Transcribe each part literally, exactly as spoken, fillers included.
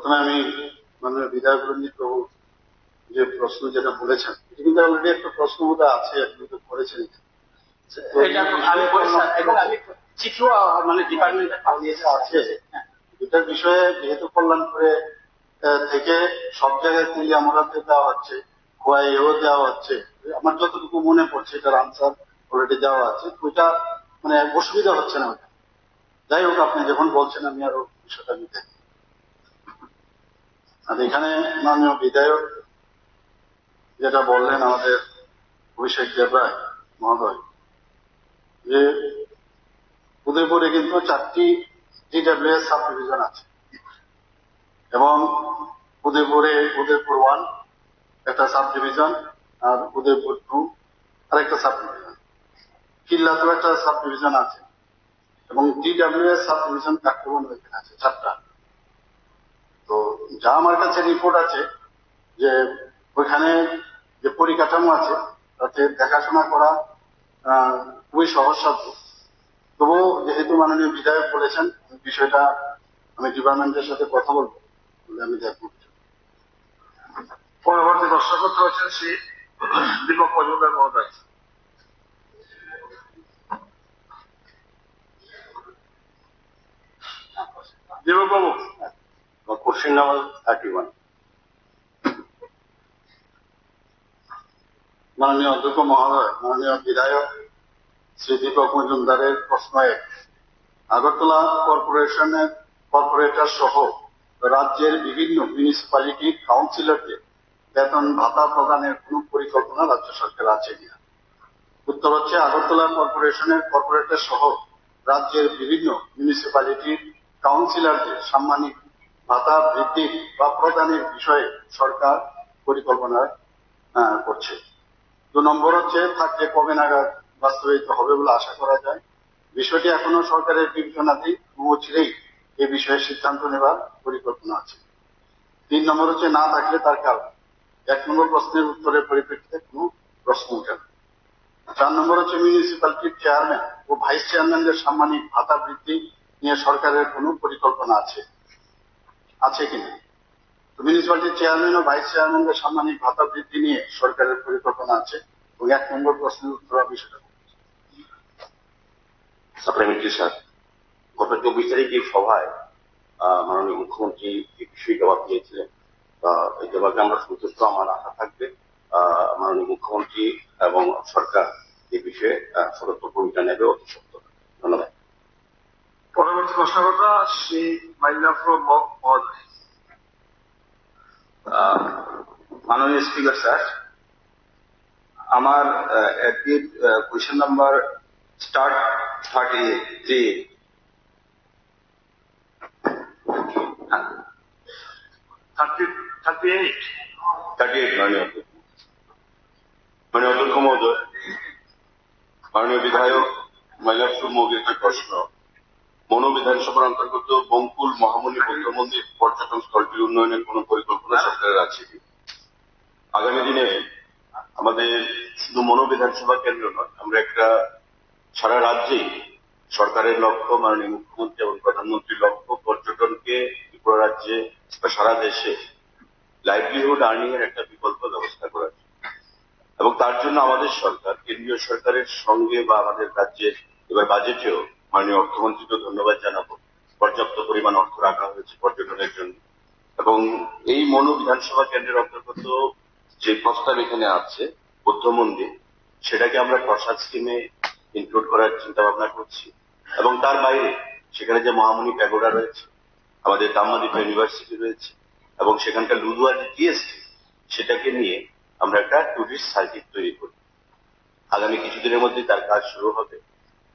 প্রথমে আমি মাননীয় বিধায়ক রঞ্জিত বাবু যে প্রশ্ন যেটা বলেছেন, এটা কিন্তু অলরেডি একটা প্রশ্ন বোধহয় আছে, আপনি তো করেছেন। তো এটা আমি করি, স্যার, এবং আমি চিঠিও, আহ, মানে, ডিপার্টমেন্টে পাঠিয়েছি। আছে। হ্যাঁ। এটার বিষয়ে যেহেতু কল্যাণপুরে, আহ, থেকে সব জায়গায় কুলিয়ামুড়াতে দেওয়া হচ্ছে, খোয়াইয়েও দেওয়া হচ্ছে, আমার যতটুকু মনে পড়ছে এটার আনসার অলরেডি দেওয়া আছে, ওইটা মানে অসুবিধা হচ্ছে না ওটা। যাই হোক, আপনি যখন বলছেন, আমি আরো বিষয়টা নিতে। আর এখানে মাননীয় বিধায়ক যেটা বললেন আমাদের অভিষেক দেবরায় মহোদয়, যে উদয়পুরে কিন্তু চারটি ডিডব্লিউএস সাব ডিভিশন আছে এবং উদয়পুরে উদয়পুর ওয়ান একটা সাব ডিভিশন, আর উদয়পুর টু আর একটা সাব ডিভিশন, কিল্লাতেও একটা সাব ডিভিশন আছে এবং ডিডব্লিউএস সাব ডিভিশন কাকরবন ওইখানে আছে চারটা। তো যা আমার কাছে রিপোর্ট আছে যে ওইখানে যে পরিকাঠামো আছে তাতে দেখাশোনা করা, আহ, খুবই সহজসাধ্য। তবুও যেহেতু মাননীয় বিধায়ক বলেছেন, বিষয়টা আমি ডিপার্টমেন্টের সাথে কথা বলবো, বলে আমি দেখবো। পরবর্তী প্রশ্ন করতে হচ্ছেন শ্রী দীপক মজুমদার মহোদয়। দীপক বাবু। Question number thirty one. মাননীয় অধ্যক্ষ মহোদয়, মাননীয় বিধায়ক শ্রী দীপক মজুমদারের প্রশ্ন এক। আগরতলা কর্পোরেশনের কর্পোরেটর সহ রাজ্যের বিভিন্ন মিউনিসিপ্যালিটি কাউন্সিলরদের বেতন ভাতা প্রদানের কোনো পরিকল্পনা রাজ্য সরকার আছে কিনা? উত্তর হচ্ছে, আগরতলা কর্পোরেশনের কর্পোরেটর সহ রাজ্যের বিভিন্ন মিউনিসিপ্যালিটির কাউন্সিলরদের সাম্মানিক ভাতা বৃদ্ধি বা প্রদানের বিষয়ে সরকার পরিকল্পনা, আহ, করছে। দু নম্বর হচ্ছে, থাকলে কবে নাগাদ বাস্তবায়িত হবে বলে আশা করা যায়? বিষয়টি এখনো সরকারের বিবেচনাধীন এবং অচিরেই এ বিষয়ে সিদ্ধান্ত নেবার পরিকল্পনা আছে। তিন নম্বর হচ্ছে, না থাকলে তার কারণ। এক নম্বর প্রশ্নের উত্তরের পরিপ্রেক্ষিতে কোনো প্রশ্ন উঠে না। চার নম্বর হচ্ছে, মিউনিসিপ্যালিটির চেয়ারম্যান ও ভাইস চেয়ারম্যানদের সাম্মানিক ভাতা বৃদ্ধি নিয়ে সরকারের কোনো পরিকল্পনা আছে, আছে কিনা? তো মিউনিসিপ্যালিটির চেয়ারম্যান ও ভাইস চেয়ারম্যানদের সাম্মানিক ভাতা বৃদ্ধি নিয়ে সরকারের পরিকল্পনা আছে এবং এক নম্বর প্রশ্নের উত্তর আমি সেটা বলছি। সাপ্লিমেন্টারি স্যার, গত চব্বিশ তারিখ যে সভায়, আহ, মাননীয় মুখ্যমন্ত্রী যে বিষয়ে জবাব দিয়েছিলেন, আহ, এই জবাবে আমরা সন্তুষ্ট। আমার আশা থাকবে, আহ, মাননীয় মুখ্যমন্ত্রী এবং সরকার এই বিষয়ে, আহ, সদর্থক ভূমিকা নেবে অতি সত্বর। ধন্যবাদ। পরবর্তী প্রশ্নকর্তা শ্রী মাইলাফ্রো ম-, মহোদয়। আহ, মাননীয় স্পিকার স্যার, আমার, আহ, এপির, আহ, question number starred thirty three. Thirty, thirty eight. Thirty eight, মাননীয় অধ্যক্ষ। মাননীয় অধ্যক্ষ মহোদয়, মাননীয় বিধায়ক মাইলাফ্রু মগের যে প্রশ্ন, মনো বিধানসভার অন্তর্গত বঙ্কুল মহামুনি বৌদ্ধ মন্দির পর্যটন স্থলটির উন্নয়নের কোনো পরিকল্পনা সরকারের আছে কি? আগামী দিনে আমাদের শুধু মনো বিধানসভা কেন্দ্র নয়, আমরা একটা সারা রাজ্যেই সরকারের লক্ষ্য, মাননীয় মুখ্যমন্ত্রী এবং প্রধানমন্ত্রীর লক্ষ্য পর্যটনকে ত্রিপুরা রাজ্যে বা সারা দেশে লাইভলিহুড আর্নিং এর একটা বিকল্প ব্যবস্থা করার। এবং তার জন্য আমাদের সরকার, কেন্দ্রীয় সরকারের সঙ্গে বা আমাদের রাজ্যের এবার বাজেটেও মাননীয় অর্থমন্ত্রীকেও ধন্যবাদ জানাবো, পর্যাপ্ত পরিমাণ অর্থ রাখা হয়েছে পর্যটনের জন্য। এবং এই মনো বিধানসভা কেন্দ্রের অন্তর্গত যে প্রস্তাব এখানে আছে, বৌদ্ধ মন্দির, সেটাকে আমরা প্রসাদ স্কিমে ইনক্লুড করার চিন্তা ভাবনা করছি। এবং তার বাইরে সেখানে যে মহামুনি প্যাগোডা রয়েছে, আমাদের দাম্মাদিপ্পা ইউনিভার্সিটি রয়েছে এবং সেখানকার লুধুয়া টি এস্টেট, সেটাকে নিয়ে আমরা একটা টুরিস্ট সার্কিট তৈরি করব। আগামী কিছুদিনের মধ্যেই তার কাজ শুরু হবে।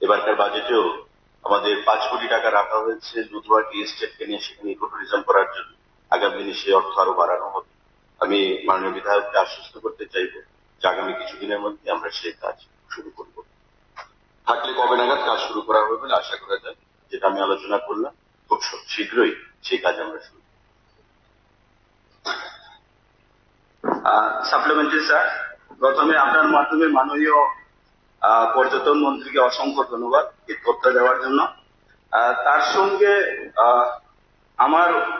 এবারকার বাজেটেও আমাদের পাঁচ কোটি টাকা রাখা হয়েছে লুধুয়া টি এস্টেটকে নিয়ে সেখানে ইকো ট্যুরিজম করার জন্য। আগামী দিনে সেই অর্থ আরো বাড়ানো হবে। আমি মাননীয় বিধায়ককে আশ্বস্ত করতে চাইব যে আগামী কিছুদিনের মধ্যে আমরা সেই কাজ শুরু করব। থাকলে কবে নাগাদ কাজ শুরু করা হবে বলে আশা করা যায়, যেটা আমি আলোচনা করলাম, খুব স-, শীঘ্রই সেই কাজ আমরা শুরু করব। আহ, সাপ্লিমেন্টারি স্যার, প্রথমে আপনার মাধ্যমে মাননীয়, আহ, পর্যটন মন্ত্রীকে অসংখ্য ধন্যবাদ এই তথ্য দেওয়ার জন্য। আহ, তার সঙ্গে, আহ, আমার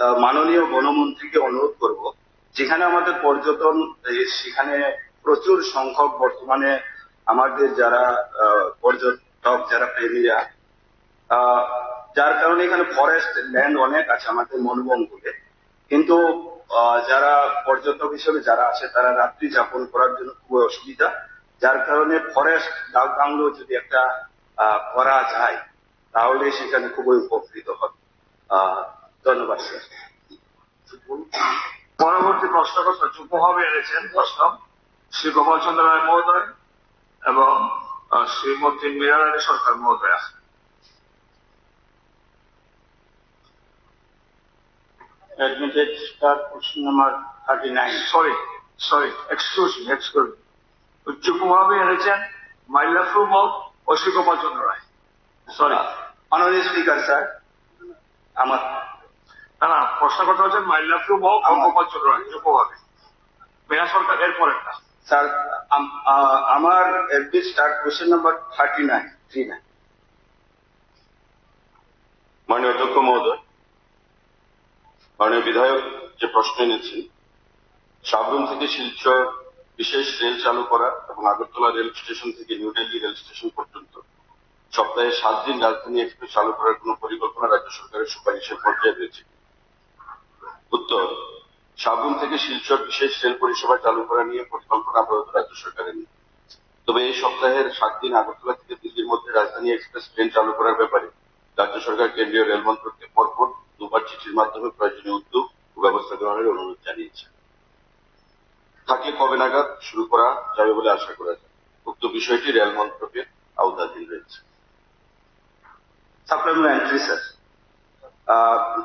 আহ, মাননীয় বনমন্ত্রীকে অনুরোধ করব, যেখানে আমাদের পর্যটন, এ, সেখানে প্রচুর সংখ্যক বর্তমানে আমাদের যারা, আহ, পর্যটক, যারা প্রেমীরা, আহ, যার কারণে এখানে ফরেস্ট ল্যান্ড অনেক আছে আমাদের মনোবন বলে, কিন্তু, আহ, যারা পর্যটক হিসেবে যারা আছে, তারা রাত্রি যাপন করার জন্য খুবই অসুবিধা, যার কারণে ফরেস্ট ডাক বাংলো যদি একটা, আহ, করা যায়, তাহলে সেখানে খুবই উপকৃত হবে। আহ, ধন্যবাদ, স্যার। পরবর্তী প্রশ্ন করতে যুগ্মভাবে এনেছেন প্রশ্ন শ্রী গোপাল চন্দ্র রায় মহোদয় এবং, আহ, শ্রীমতী মীরা রানী সরকার মহোদয়া। Admitted, sir, question number thirty-nine. Sorry, sorry, excuse me, excuse me. যুগ্মভাবে এনেছেন মাইলাফু মগ ও শ্রী গোপাল চন্দ্র রায়। Sorry. মাননীয় স্পিকার স্যার, আমার না, না, প্রশ্নকর্তা হচ্ছেন মাইলাফু মগ ও আমার গোপাল চন্দ্র রায়, যুগ্মভাবে। মীরা সরকার এর পরেরটা। স্যার, আম-, আ-, আমার admit start question number thirty nine, three nine. মাননীয় অধ্যক্ষ মহোদয়, মাননীয় বিধায়ক যে প্রশ্ন এনেছেন, সাবরুম থেকে শিলচর বিশেষ রেল চালু করা এবং আগরতলা রেল স্টেশন থেকে নিউ দিল্লি রেল স্টেশন পর্যন্ত সপ্তাহে সাত দিন রাজধানী এক্সপ্রেস চালু করার কোনো পরিকল্পনা রাজ্য সরকারের সুপারিশের পর্যায়ে রয়েছে? উত্তর, সাবরুম থেকে শিলচর বিশেষ রেল পরিষেবা চালু করা নিয়ে পরিকল্পনা আপাতত রাজ্য সরকারের নেই। তবে এই সপ্তাহের সাত দিন আগরতলা থেকে দিল্লির মধ্যে রাজধানী এক্সপ্রেস ট্রেন চালু করার ব্যাপারে রাজ্য সরকার কেন্দ্রীয় রেল মন্ত্রককে পরপর দুবার চিঠির মাধ্যমে প্রয়োজনীয় উদ্যোগ ও ব্যবস্থা গ্রহণের অনুরোধ জানিয়েছে। থাকলে কবে নাগাদ শুরু করা যাবে বলে আশা করা যায়? উক্ত বিষয়টি রেল মন্ত্রকের আওতাধীন রয়েছে। Supplementary, sir. আহ,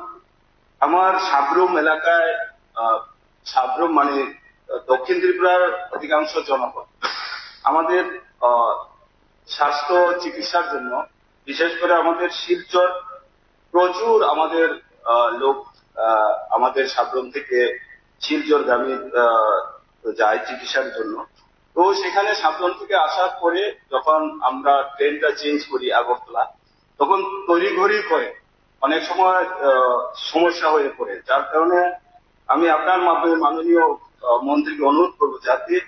আমার সাবরুম এলাকায়, আহ, সাবরুম মানে, আহ, দক্ষিণ ত্রিপুরার অধিকাংশ জনপদ আমাদের, আহ, স্বাস্থ্য চিকিৎসার জন্য, বিশেষ করে আমাদের শিলচর, প্রচুর আমাদের, আহ, লোক, আহ, আমাদের সাবরুম থেকে শিলচরগামী, আহ, যায় চিকিৎসার জন্য। তো সেখানে সাবরুম থেকে আসার পরে যখন আমরা ট্রেনটা চেঞ্জ করি আগরতলা, তখন তড়িঘড়ি করে অনেক সময়, আহ, সমস্যা হয়ে পড়ে, যার কারণে আমি আপনার মাধ্যমে মাননীয়, আহ, মন্ত্রীকে অনুরোধ করবো যাতে,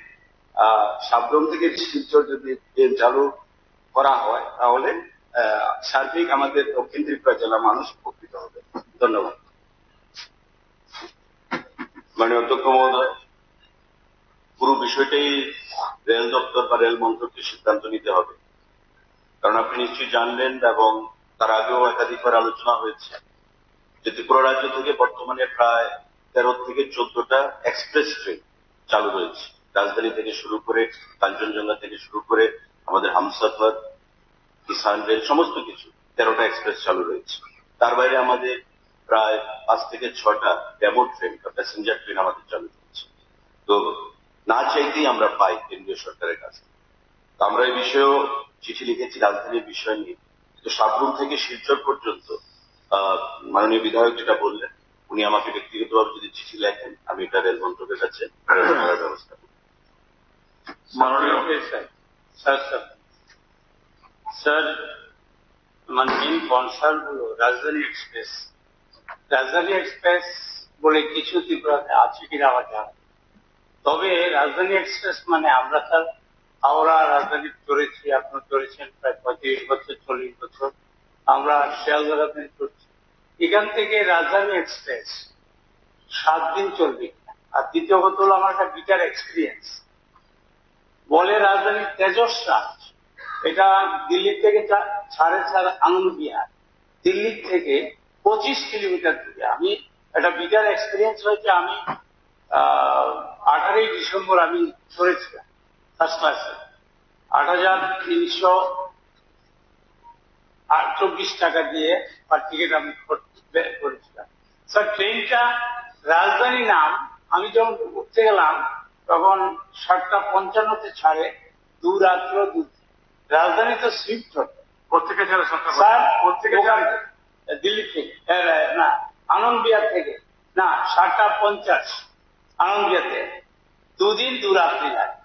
আহ, সাবরুম থেকে শিলচর যদি ট্রেন চালু করা হয়, তাহলে, আহ, সার্বিক আমাদের দক্ষিণ ত্রিপুরা জেলা মানুষ উপকৃত হবে। ধন্যবাদ। মাননীয় অধ্যক্ষ মহোদয়, পুরো বিষয়টাই রেল দপ্তর বা রেল মন্ত্রককে সিদ্ধান্ত নিতে হবে, কারণ আপনি নিশ্চয়ই জানলেন এবং তার আগেও একাধিকবার আলোচনা হয়েছে যে ত্রিপুরা রাজ্য থেকে বর্তমানে প্রায় তেরো থেকে চোদ্দটা এক্সপ্রেস ট্রেন চালু রয়েছে। রাজধানী থেকে শুরু করে, কাঞ্চনজঙ্ঘা থেকে শুরু করে, আমাদের হামসফর, কিষান রেল, সমস্ত কিছু, তেরোটা এক্সপ্রেস চালু রয়েছে। তার বাইরে আমাদের প্রায় পাঁচ থেকে ছটা ডেমো ট্রেন বা প্যাসেঞ্জার ট্রেন আমাদের চালু রয়েছে। তো না চাইতেই আমরা পাই কেন্দ্রীয় সরকারের কাছে। তো আমরা এই বিষয়েও চিঠি লিখেছি রাজধানীর বিষয় নিয়ে। তো সাবরুম থেকে শিলচর পর্যন্ত, আহ, মাননীয় বিধায়ক যেটা বললেন, উনি আমাকে ব্যক্তিগতভাবে যদি চিঠি লেখেন, আমি এটা রেল মন্ত্রকের কাছে প্রেরণ করার ব্যবস্থা করব। মাননীয় স্যার, স্যার, স্যার, স্যার, আমার মেইন কনসার্ন হলো রাজধানী এক্সপ্রেস। রাজধানী এক্সপ্রেস বলে কিছু ত্রিপুরাতে আছে কিনা আমার জানা নেই। তবে রাজধানী এক্সপ্রেস মানে আমরা স্যার হাওড়া রাজধানী চড়েছি, আপনারা চড়েছেন প্রায় পঁয়ত্রিশ বছর, চল্লিশ বছর। আমরা শিয়ালদা রাজধানী চড়ছি। এখান থেকে রাজধানী এক্সপ্রেস সাত দিন চলবে। আর দ্বিতীয় কথা হলো আমার একটা বিটার এক্সপিরিয়েন্স। বলে রাজধানী তেজস রাজ, এটা দিল্লি থেকে চা-, সাড়ে চার আনন্দ বিহার, দিল্লি থেকে পঁচিশ কিলোমিটার দূরে। আমি একটা বিটার এক্সপিরিয়েন্স হয়েছে, আমি, আহ, আঠারোই ডিসেম্বর আমি চড়েছিলাম ফার্স্ট ক্লাসে, আট হাজার তিনশো আটচল্লিশ টাকা দিয়ে পার টিকিট আমি কর-, ব্যয় করেছিলাম। স্যার, ট্রেনটা রাজধানী নাম, আমি যখন উঠতে গেলাম, তখন সাতটা পঞ্চান্নতে ছাড়ে, দু রাত্র দু দিন। রাজধানী তো শিফট হতো। কোথেকে ছাড়ে সাতটা স্যার, পঞ্চান্ন? কোথেকে ওখান ছাড়ে? থেকে, দিল্লি থেকে, এ, না, আনন্দ বিহার থেকে, না, সাতটা পঞ্চাশ, আনন্দ বিহার থেকে। দুদিন দু রাত্রি লাগে।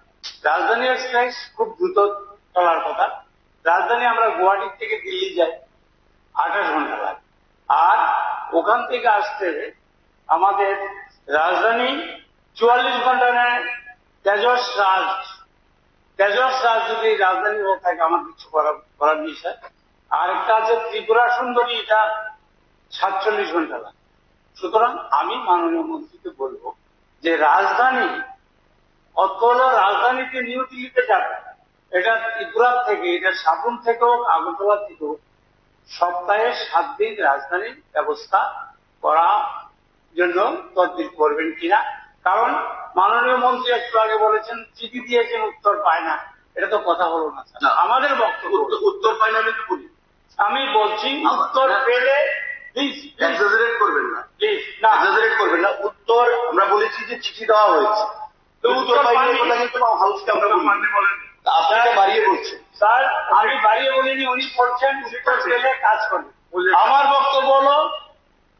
রাজধানী এক্সপ্রেস খুব দ্রুত চলার কথা। রাজধানী আমরা গুয়াহাটি থেকে দিল্লি যাই, আঠাশ ঘন্টা লাগে। আর ওখান থেকে আসতে আমাদের রাজধানী চুয়াল্লিশ ঘন্টা নেয় তেজস রাজ। তেজস রাজ যদি রাজধানী হয়ে থাকে, আমার কিছু করার, করার নেই, স্যার। আর একটা আছে ত্রিপুরা সুন্দরী, এটা সাতচল্লিশ ঘন্টা লাগে। সুতরাং আমি মাননীয় মন্ত্রীকে বলবো যে রাজধানী, অত হলো রাজধানীতে নিউ দিল্লিতে যাবে, এটা ত্রিপুরা থেকে, এটা সাবরুম থেকে হোক, আগরতলা থেকে হোক, সপ্তাহে সাত দিন রাজধানীর ব্যবস্থা করা জন্য তদবির করবেন কিনা। কারণ মাননীয় মন্ত্রী একটু আগে বলেছেন, চিঠি দিয়েছেন, উত্তর পায় না, এটা তো কথা হলো না, স্যার। না। আমাদের বক্তব্য উত্তর, উত্তর পায় না, আমি কি বলি? আমি বলছি, আমার উত্তর না। পেলে প্লিজ, প্লিজ। এক্সাজারেট করবেন না। প্লিজ, না। এক্সাজারেট করবেন না। উত্তর আমরা বলেছি যে চিঠি দেওয়া হয়েছে। তো উত্তর উত্তর পাইনি, পাইনি। কথা কিন্তু হাউসকে আমরা উত্তর বলি। পাননি বলেন। তা আপনি তো বাড়িয়ে বলছেন। স্যার, আমি বাড়িয়ে বলিনি, উনি বলছেন উত্তর পেলে কাজ করবেন। আমার বক্তব্য হলো,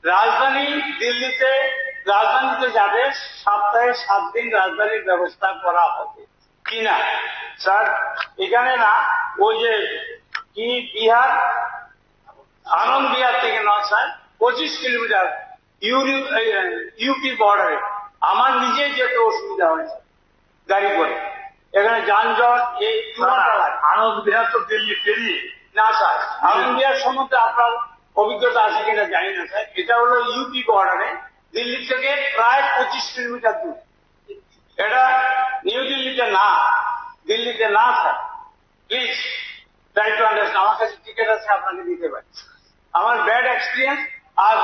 রাজধানী দিল্লিতে, রাজধানীতে যাবে, সপ্তাহে সাত দিন রাজধানীর ব্যবস্থা করা হবে কিনা। স্যার, এখানে না, ওই যে কি বিহার, আনন্দ বিহার থেকে নয় স্যার, পঁচিশ কিলোমিটার ইউরি-, এই, ইউপি বর্ডারে আমার নিজে যেতে অসুবিধা হয়েছে গাড়ি করে। এখানে যানজট, এই দু ঘন্টা লাগে। আনন্দ বিহার তো দিল্লি পেরিয়ে। না স্যার, আনন্দ বিহার সম্বন্ধে আপনার অভিজ্ঞতা আছে কিনা জানি না স্যার। এটা হলো ইউপি বর্ডারে, দিল্লি থেকে প্রায় পঁচিশ কিলোমিটার দূর। এটা নিউ দিল্লিতে না, দিল্লিতে না sir. Please try to understand. আমার কাছে টিকিট আছে, আপনাকে দিতে পারি। আমার ব্যাড এক্সপিরিয়েন্স। আর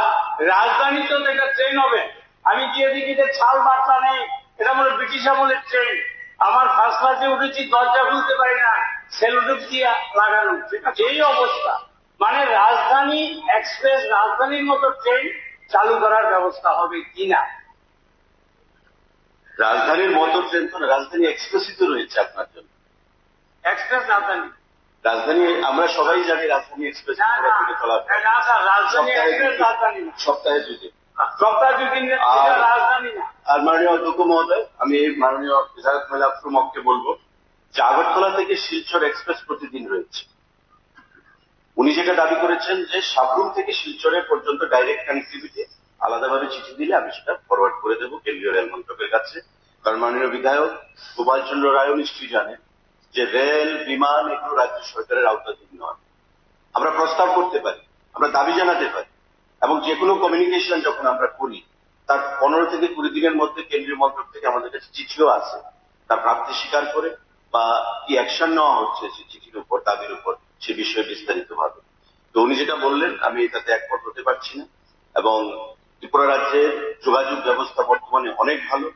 রাজধানী তো একটা ট্রেন হবে, আমি গিয়ে দেখি যে ছাল বাট্টা নেই, এটা মনে হয় ব্রিটিশ আমলের ট্রেন। আমার ফার্স্ট ক্লাসে উঠেছি, দরজা খুলতে পারি না, সেলোটেপ দিয়ে লাগানো, ঠিক আছে? এই অবস্থা। মানে রাজধানী এক্সপ্রেস, রাজধানীর মতো ট্রেন চালু করার ব্যবস্থা হবে কিনা। রাজধানীর মতো ট্রেন তো না, রাজধানী এক্সপ্রেসই তো রয়েছে আপনার জন্য। এক্সপ্রেস রাজধানী। রাজধানী, আমরা সবাই জানি রাজধানী এক্সপ্রেস না, কোথা না, থেকে চলাচল। না, স্যার, রাজধানী সপ্তাহে এক্সপ্রেস দুই দিন। রাজধানী না। সপ্তাহে দুই দিন। সপ্তাহে দুই দিন আর, এটা রাজধানী না। আর মাননীয় অধ্যক্ষ মহোদয়, আমি মাননীয় বিধায়ক মহিলা প্রমুখকে বলবো যে আগরতলা থেকে শিলচর এক্সপ্রেস প্রতিদিন রয়েছে। উনি যেটা দাবি করেছেন যে সাবরুম থেকে শিলচরে পর্যন্ত ডাইরেক্ট কানেক্টিভিটি, আলাদাভাবে চিঠি দিলে আমি সেটা ফরওয়ার্ড করে দেবো কেন্দ্রীয় রেল মন্ত্রকের কাছে। কারণ মাননীয় বিধায়ক গোপালচন্দ্র রায়ও নিশ্চয়ই জানেন যে রেল, বিমান এগুলো রাজ্য সরকারের আওতাধীন নয়। আমরা প্রস্তাব করতে পারি, আমরা দাবি জানাতে পারি, এবং যে কোনো কমিউনিকেশন যখন আমরা করি, তার পনেরো থেকে কুড়ি দিনের মধ্যে কেন্দ্রীয় মন্ত্রক থেকে আমাদের কাছে চিঠিও আছে, তার প্রাপ্তি স্বীকার করে বা কি অ্যাকশন নেওয়া হচ্ছে সেই চিঠির উপর, দাবির উপর, সে বিষয়ে বিস্তারিতভাবে। তো উনি যেটা বললেন, আমি এটাতে একমত হতে পারছি না। এবং ত্রিপুরা রাজ্যের যোগাযোগ ব্যবস্থা বর্তমানে অনেক ভালো।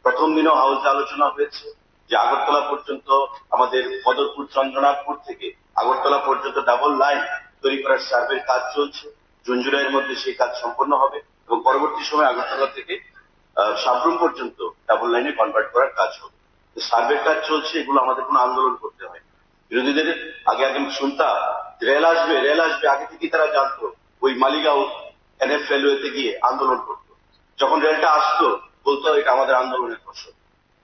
প্রথম দিনও হাউসে আলোচনা হয়েছে যে আগরতলা পর্যন্ত, আমাদের বদরপুর চন্দ্রনাথপুর থেকে আগরতলা পর্যন্ত ডাবল লাইন তৈরি করার সার্ভের কাজ চলছে। জুন জুলাইয়ের মধ্যে সেই কাজ সম্পন্ন হবে এবং পরবর্তী সময় আগরতলা থেকে, আহ, সাবরুম পর্যন্ত ডাবল লাইনে কনভার্ট করার কাজ হবে। তো সার্ভের কাজ চলছে, এগুলো আমাদের কোনো আন্দোলন করতে হয় না। বিরোধীদের আগে আগে শুনতাম, "রেল আসবে, রেল আসবে", আগে থেকেই তারা জানতো। ওই মালিগাঁও এনএফ রেলওয়েতে গিয়ে আন্দোলন করতো। যখন রেলটা আসতো, বলতো, "এটা আমাদের আন্দোলনের ফসল।"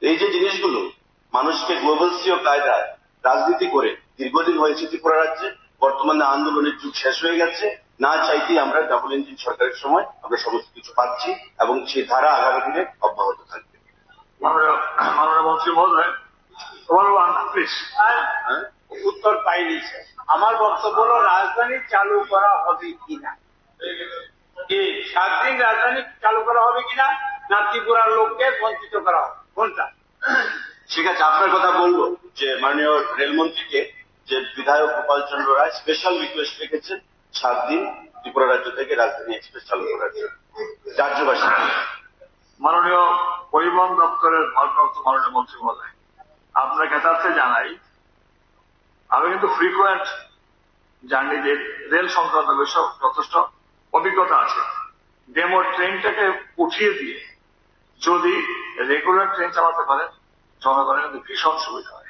এই যে জিনিসগুলো, মানুষকে গ্লোবালসীয় কায়দায় রাজনীতি করে দীর্ঘদিন হয়েছে ত্রিপুরা রাজ্যে, বর্তমানে আন্দোলনের যুগ শেষ হয়ে গেছে। না চাইতেই আমরা ডাবল ইঞ্জিন সরকারের সময় আমরা সমস্ত কিছু পাচ্ছি এবং সেই ধারা আগামী দিনে অব্যাহত থাকবে। মাননীয়, মাননীয় মন্ত্রী মহোদয়, তোমার প্লিজ। হ্যাঁ? উত্তর পাইনি স্যার। আমার বক্তব্য হলো রাজধানী চালু করা হবে কিনা, এই সাত দিন রাজধানী চালু করা হবে কিনা, না ত্রিপুরার লোককে বঞ্চিত করা হবে, কোনটা? ঠিক আছে, আপনার কথা বলবো যে মাননীয় রেলমন্ত্রীকে, যে বিধায়ক গোপাল চন্দ্র রায় স্পেশাল রিকোয়েস্ট রেখেছেন সাত দিন ত্রিপুরা রাজ্য থেকে রাজধানী এক্সপ্রেস চালু করার জন্য রাজ্যবাসী। মাননীয় পরিবহন দপ্তরের ভারপ্রাপ্ত মাননীয় মন্ত্রী মহোদয়, আপনার জ্ঞাতার্থে জানাই, আমি কিন্তু ফ্রিকোয়েন্ট জার্নিতে রেল সংক্রান্ত বিষয়ে যথেষ্ট অভিজ্ঞতা আছে। ডেমো ট্রেনটাকে উঠিয়ে দিয়ে যদি রেগুলার ট্রেন চালাতে পারেন, জনগণের কিন্তু ভীষণ সুবিধা হয়।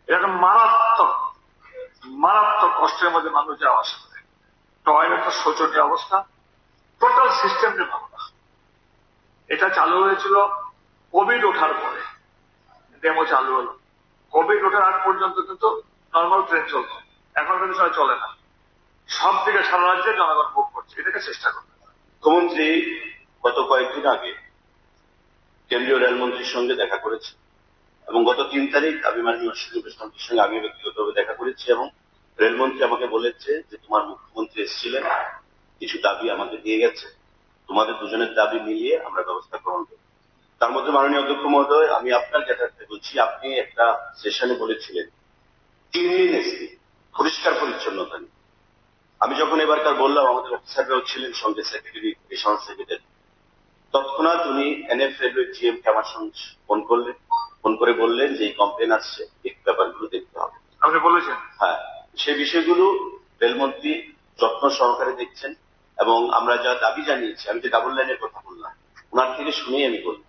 এটা একটা মারাত্মক, মারাত্মক কষ্টের মধ্যে মানুষ যাওয়া আসা করে। টয়লেট একটা শোচনীয় অবস্থা, টোটাল সিস্টেমটা ভালো না। এটা চালু হয়েছিল কোভিড ওঠার পরে, ডেমো চালু হলো। কোভিড ওঠার আগ পর্যন্ত কিন্তু নর্মাল ট্রেন চলতো, এখন কিন্তু সেটা চলে না। সব দিকে সারা রাজ্যে জনগণ ভোগ করছে, এটাকে চেষ্টা করতে হবে। মুখ্যমন্ত্রী গত কয়েকদিন আগে কেন্দ্রীয় রেলমন্ত্রীর সঙ্গে দেখা করেছি এবং গত তিন তারিখ আমি মাননীয় অশ্বিনী বৈষ্ণবজির সঙ্গে আমি ব্যক্তিগতভাবে দেখা করেছি এবং রেলমন্ত্রী আমাকে বলেছে যে তোমার মুখ্যমন্ত্রী এসেছিলেন, কিছু দাবি আমাকে দিয়ে গেছে, তোমাদের দুজনের দাবি মিলিয়ে আমরা ব্যবস্থা গ্রহণ করব। তার মধ্যে মাননীয় অধ্যক্ষ মহোদয়, আমি আপনার জ্ঞাতার্থে বলছি, আপনি একটা সেশনে বলেছিলেন ক্লিনলিনেস নিয়ে, পরিষ্কার পরিচ্ছন্নতা নিয়ে। আমি যখন এবারকার বললাম, আমাদের অফিসাররাও ছিলেন, সঙ্গে সেক্রেটারি, এডিশনাল সেক্রেটারি, তৎক্ষণাৎ উনি এনএফ রেলওয়ে জিএম কে আমার সঙ্গে ফোন করলেন। ফোন করে বললেন যে এই কমপ্লেন আসছে, এই ব্যাপারগুলো দেখতে হবে। আপনি বলেছেন? হ্যাঁ, সেই বিষয়গুলো রেলমন্ত্রী যত্ন সহকারে দেখছেন এবং আমরা যা দাবি জানিয়েছি, আমি যে ডাবল লাইনের কথা বললাম, ওনার থেকে শুনেই আমি বললাম,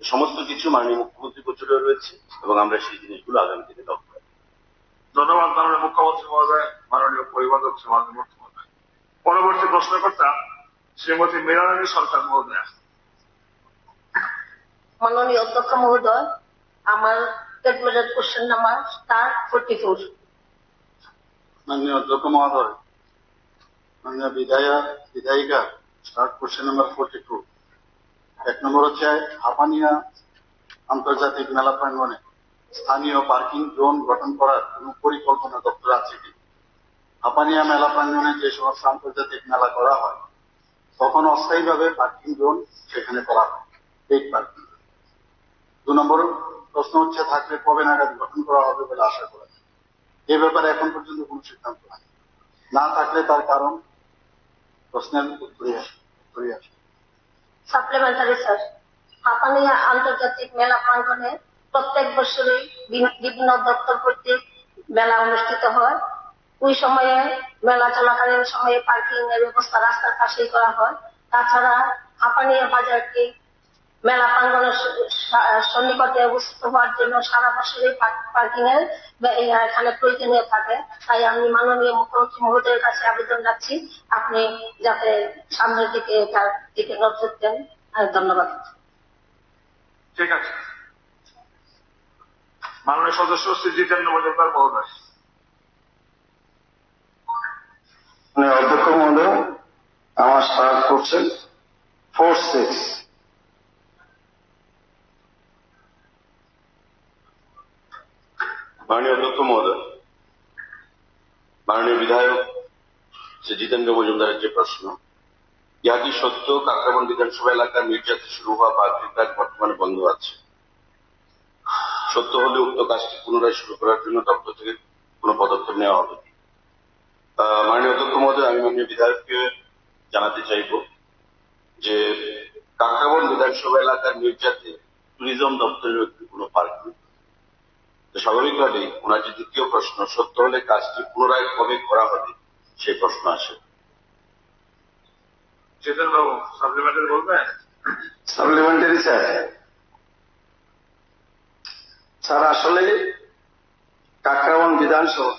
সমস্ত কিছু মাননীয় মুখ্যমন্ত্রীর গোচরে রয়েছে এবং আমরা সেই জিনিসগুলো আগামী দিনে লক্ষ্য রাখবো। ধন্যবাদ মাননীয় মুখ্যমন্ত্রী মহোদয়, মাননীয় পরিবহন দপ্তর মাননীয় মুখ্যমন্ত্রী। পরবর্তী প্রশ্নকর্তা শ্রীমতী মৃণালিনী সরকার মহোদয়া। মাননীয় অধ্যক্ষ মহোদয়, আমার calculated question number star forty four. মাননীয় অধ্যক্ষ মহোদয়, মাননীয় বিধায়ক, বিধায়িকা, star question number forty two. এক নম্বর হচ্ছে, হাপানিয়া আন্তর্জাতিক মেলা প্রাঙ্গণে স্থানীয় পার্কিং জোন গঠন করার কোনো পরিকল্পনা দপ্তর আছে কি? হাপানিয়া মেলা প্রাঙ্গণে যে সমস্ত আন্তর্জাতিক মেলা করা হয়, তখন অস্থায়ীভাবে পার্কিং জোন সেখানে করা হয়, পেইড পার্কিং। দু নম্বর প্রশ্ন হচ্ছে, থাকলে কবে নাগাদ গঠন করা হবে বলে আশা করা যায়? এ ব্যাপারে এখন পর্যন্ত কোনো সিদ্ধান্ত হয়নি। না থাকলে তার কারণ প্রশ্নের উত্তরে আসে, উত্তরে আসে। সাপ্লিমেন্টারি স্যার, হাপানিয়া আন্তর্জাতিক মেলা প্রাঙ্গণে প্রত্যেক বছরই বি-, বিভিন্ন দপ্তর কর্তৃক মেলা অনুষ্ঠিত হয়। ওই সময়ে, মেলা চলাকালীন সময়ে পার্কিং এর ব্যবস্থা রাস্তার পাশেই করা হয়। তাছাড়া হাপানিয়া বাজারটি মেলা প্রাঙ্গণের স-, সা-, সন্নিকটে অবস্থিত হওয়ার জন্য সারা বছরই পার-, পার্কিং এর বে-, এ, এখানে প্রয়োজনীয় থাকে। তাই আমি মাননীয় মুখ্যমন্ত্রী মহোদয়ের কাছে আবেদন রাখছি, আপনি যাতে সামনের দিকে এটার দিকে নজর দেন। আর ধন্যবাদ। ঠিক আছে, মাননীয় সদস্য শ্রী জিতেন্দ্র মজুমদার মহোদয়। মানে, অধ্যক্ষ মহোদয়, আমার স্টার করছেন ফোর সিক্স। মাননীয় অধ্যক্ষ মহোদয়, মাননীয় বিধায়ক শ্রী জিতেন্দ্র মজুমদারের যে প্রশ্ন, ইহা কি সত্য কাকরাবন বিধানসভা এলাকার মির্জাতে শুরু হওয়া পার্কের কাজ বর্তমানে বন্ধ আছে? সত্য হলে উক্ত কাজটি পুনরায় শুরু করার জন্য দপ্তর থেকে কোনো পদক্ষেপ নেওয়া হবে কি? আহ, মাননীয় অধ্যক্ষ মহোদয়, আমি মাননীয় বিধায়ককে জানাতে চাইব যে কাকরাবন বিধানসভা এলাকার মির্জাতে ট্যুরিজম দপ্তরের অধীনে কোনো পার্ক নেই। তো স্বাভাবিকভাবেই ওনার যে দ্বিতীয় প্রশ্ন, সত্য হলে কাজটি পুনরায় কবে করা হবে, সেই প্রশ্ন আসে। চেতন বাবু, সাপ্লিমেন্টারি বলবেন? Supplementary sir. স্যার, আসলে কাকরাবন বিধানসভা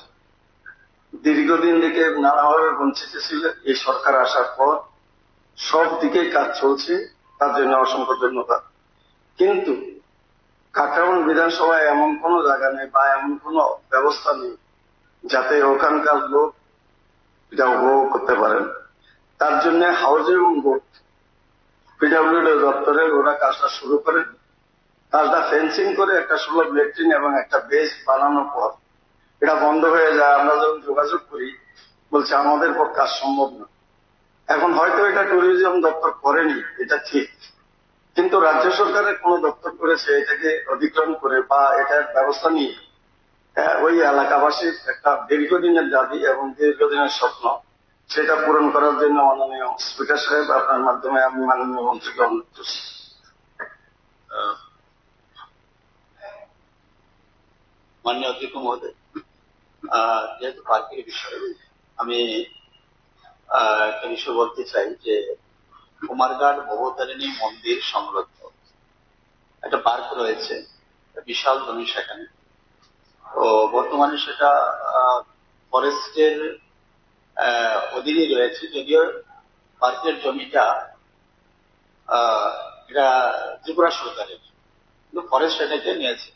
দীর্ঘদিন থেকে নানাভাবে বঞ্চিত ছিল। এই সরকার আসার পর সব দিকেই কাজ চলছে, তার জন্য অসংখ্য ধন্যবাদ। কিন্তু কাকরাবন বিধানসভায় এমন কোনো জায়গা নেই বা এমন কোনো ব্যবস্থা নেই যাতে ওখানকার লোক এটা উপভোগ করতে পারেন। তার জন্য হাউজিং এবং বোর্ড, পিডাব্লিউডি দপ্তরে ওরা কাজটা শুরু করেন। কাজটা ফেন্সিং করে একটা সুলভ লেট্রিন এবং একটা বেঞ্চ বানানোর পর এটা বন্ধ হয়ে যায়। আমরা যখন যোগাযোগ করি, বলছে, "আমাদের পক্ষে আর সম্ভব না।" এখন হয়তো এটা ট্যুরিজম দপ্তর করেনি, এটা ঠিক, কিন্তু রাজ্য সরকারের কোনো দপ্তর করেছে এটাকে অধিগ্রহণ করে বা এটার ব্যবস্থা নিয়ে, আহ, ওই এলাকাবাসীর একটা দীর্ঘদিনের দাবি এবং দীর্ঘদিনের স্বপ্ন, সেটা পূরণ করার জন্য মাননীয় স্পিকার সাহেব, আপনার মাধ্যমে আমি মাননীয় মন্ত্রীকে অনুরোধ করছি। আহ, মাননীয় অধ্যক্ষ মহোদয়, আহ, যেহেতু পার্কের বিষয়, আমি, আহ, একটা বিষয় বলতে চাই যে কুমারঘাট বহুতারিণী মন্দির সংলগ্ন একটা পার্ক রয়েছে, একটা বিশাল জমি সেখানে। তো বর্তমানে সেটা, আহ, ফরেস্টের, আহ, অধীনে রয়েছে, যদিও পার্কের জমিটা, আহ, এটা ত্রিপুরা সরকারের, কিন্তু ফরেস্ট এটাকে নিয়েছে।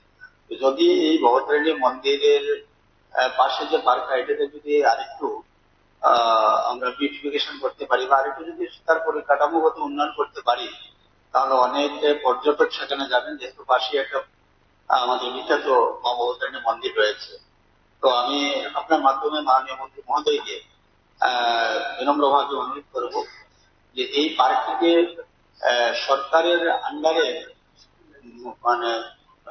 তো যদি এই বহুতারিণী মন্দিরের, আহ, পাশে যে পার্কটা, এটাতে যদি আরেকটু আহ, আমরা বিউটিফিকেশন করতে পারি বা আরেকটু যদি তার পরিকাঠামোগত উন্নয়ন করতে পারি, তাহলে অনেক পর্যটক সেখানে যাবেন, যেহেতু পাশেই একটা, আহ, আমাদের বিখ্যাত মা ভবতারিণী মন্দির রয়েছে। তো আমি আপনার মাধ্যমে মাননীয় মন্ত্রী মহোদয়কে, আহ, বিনম্রভাবে অনুরোধ করব যে এই পার্কটিকে, আহ, সরকারের আন্ডারে, মানে,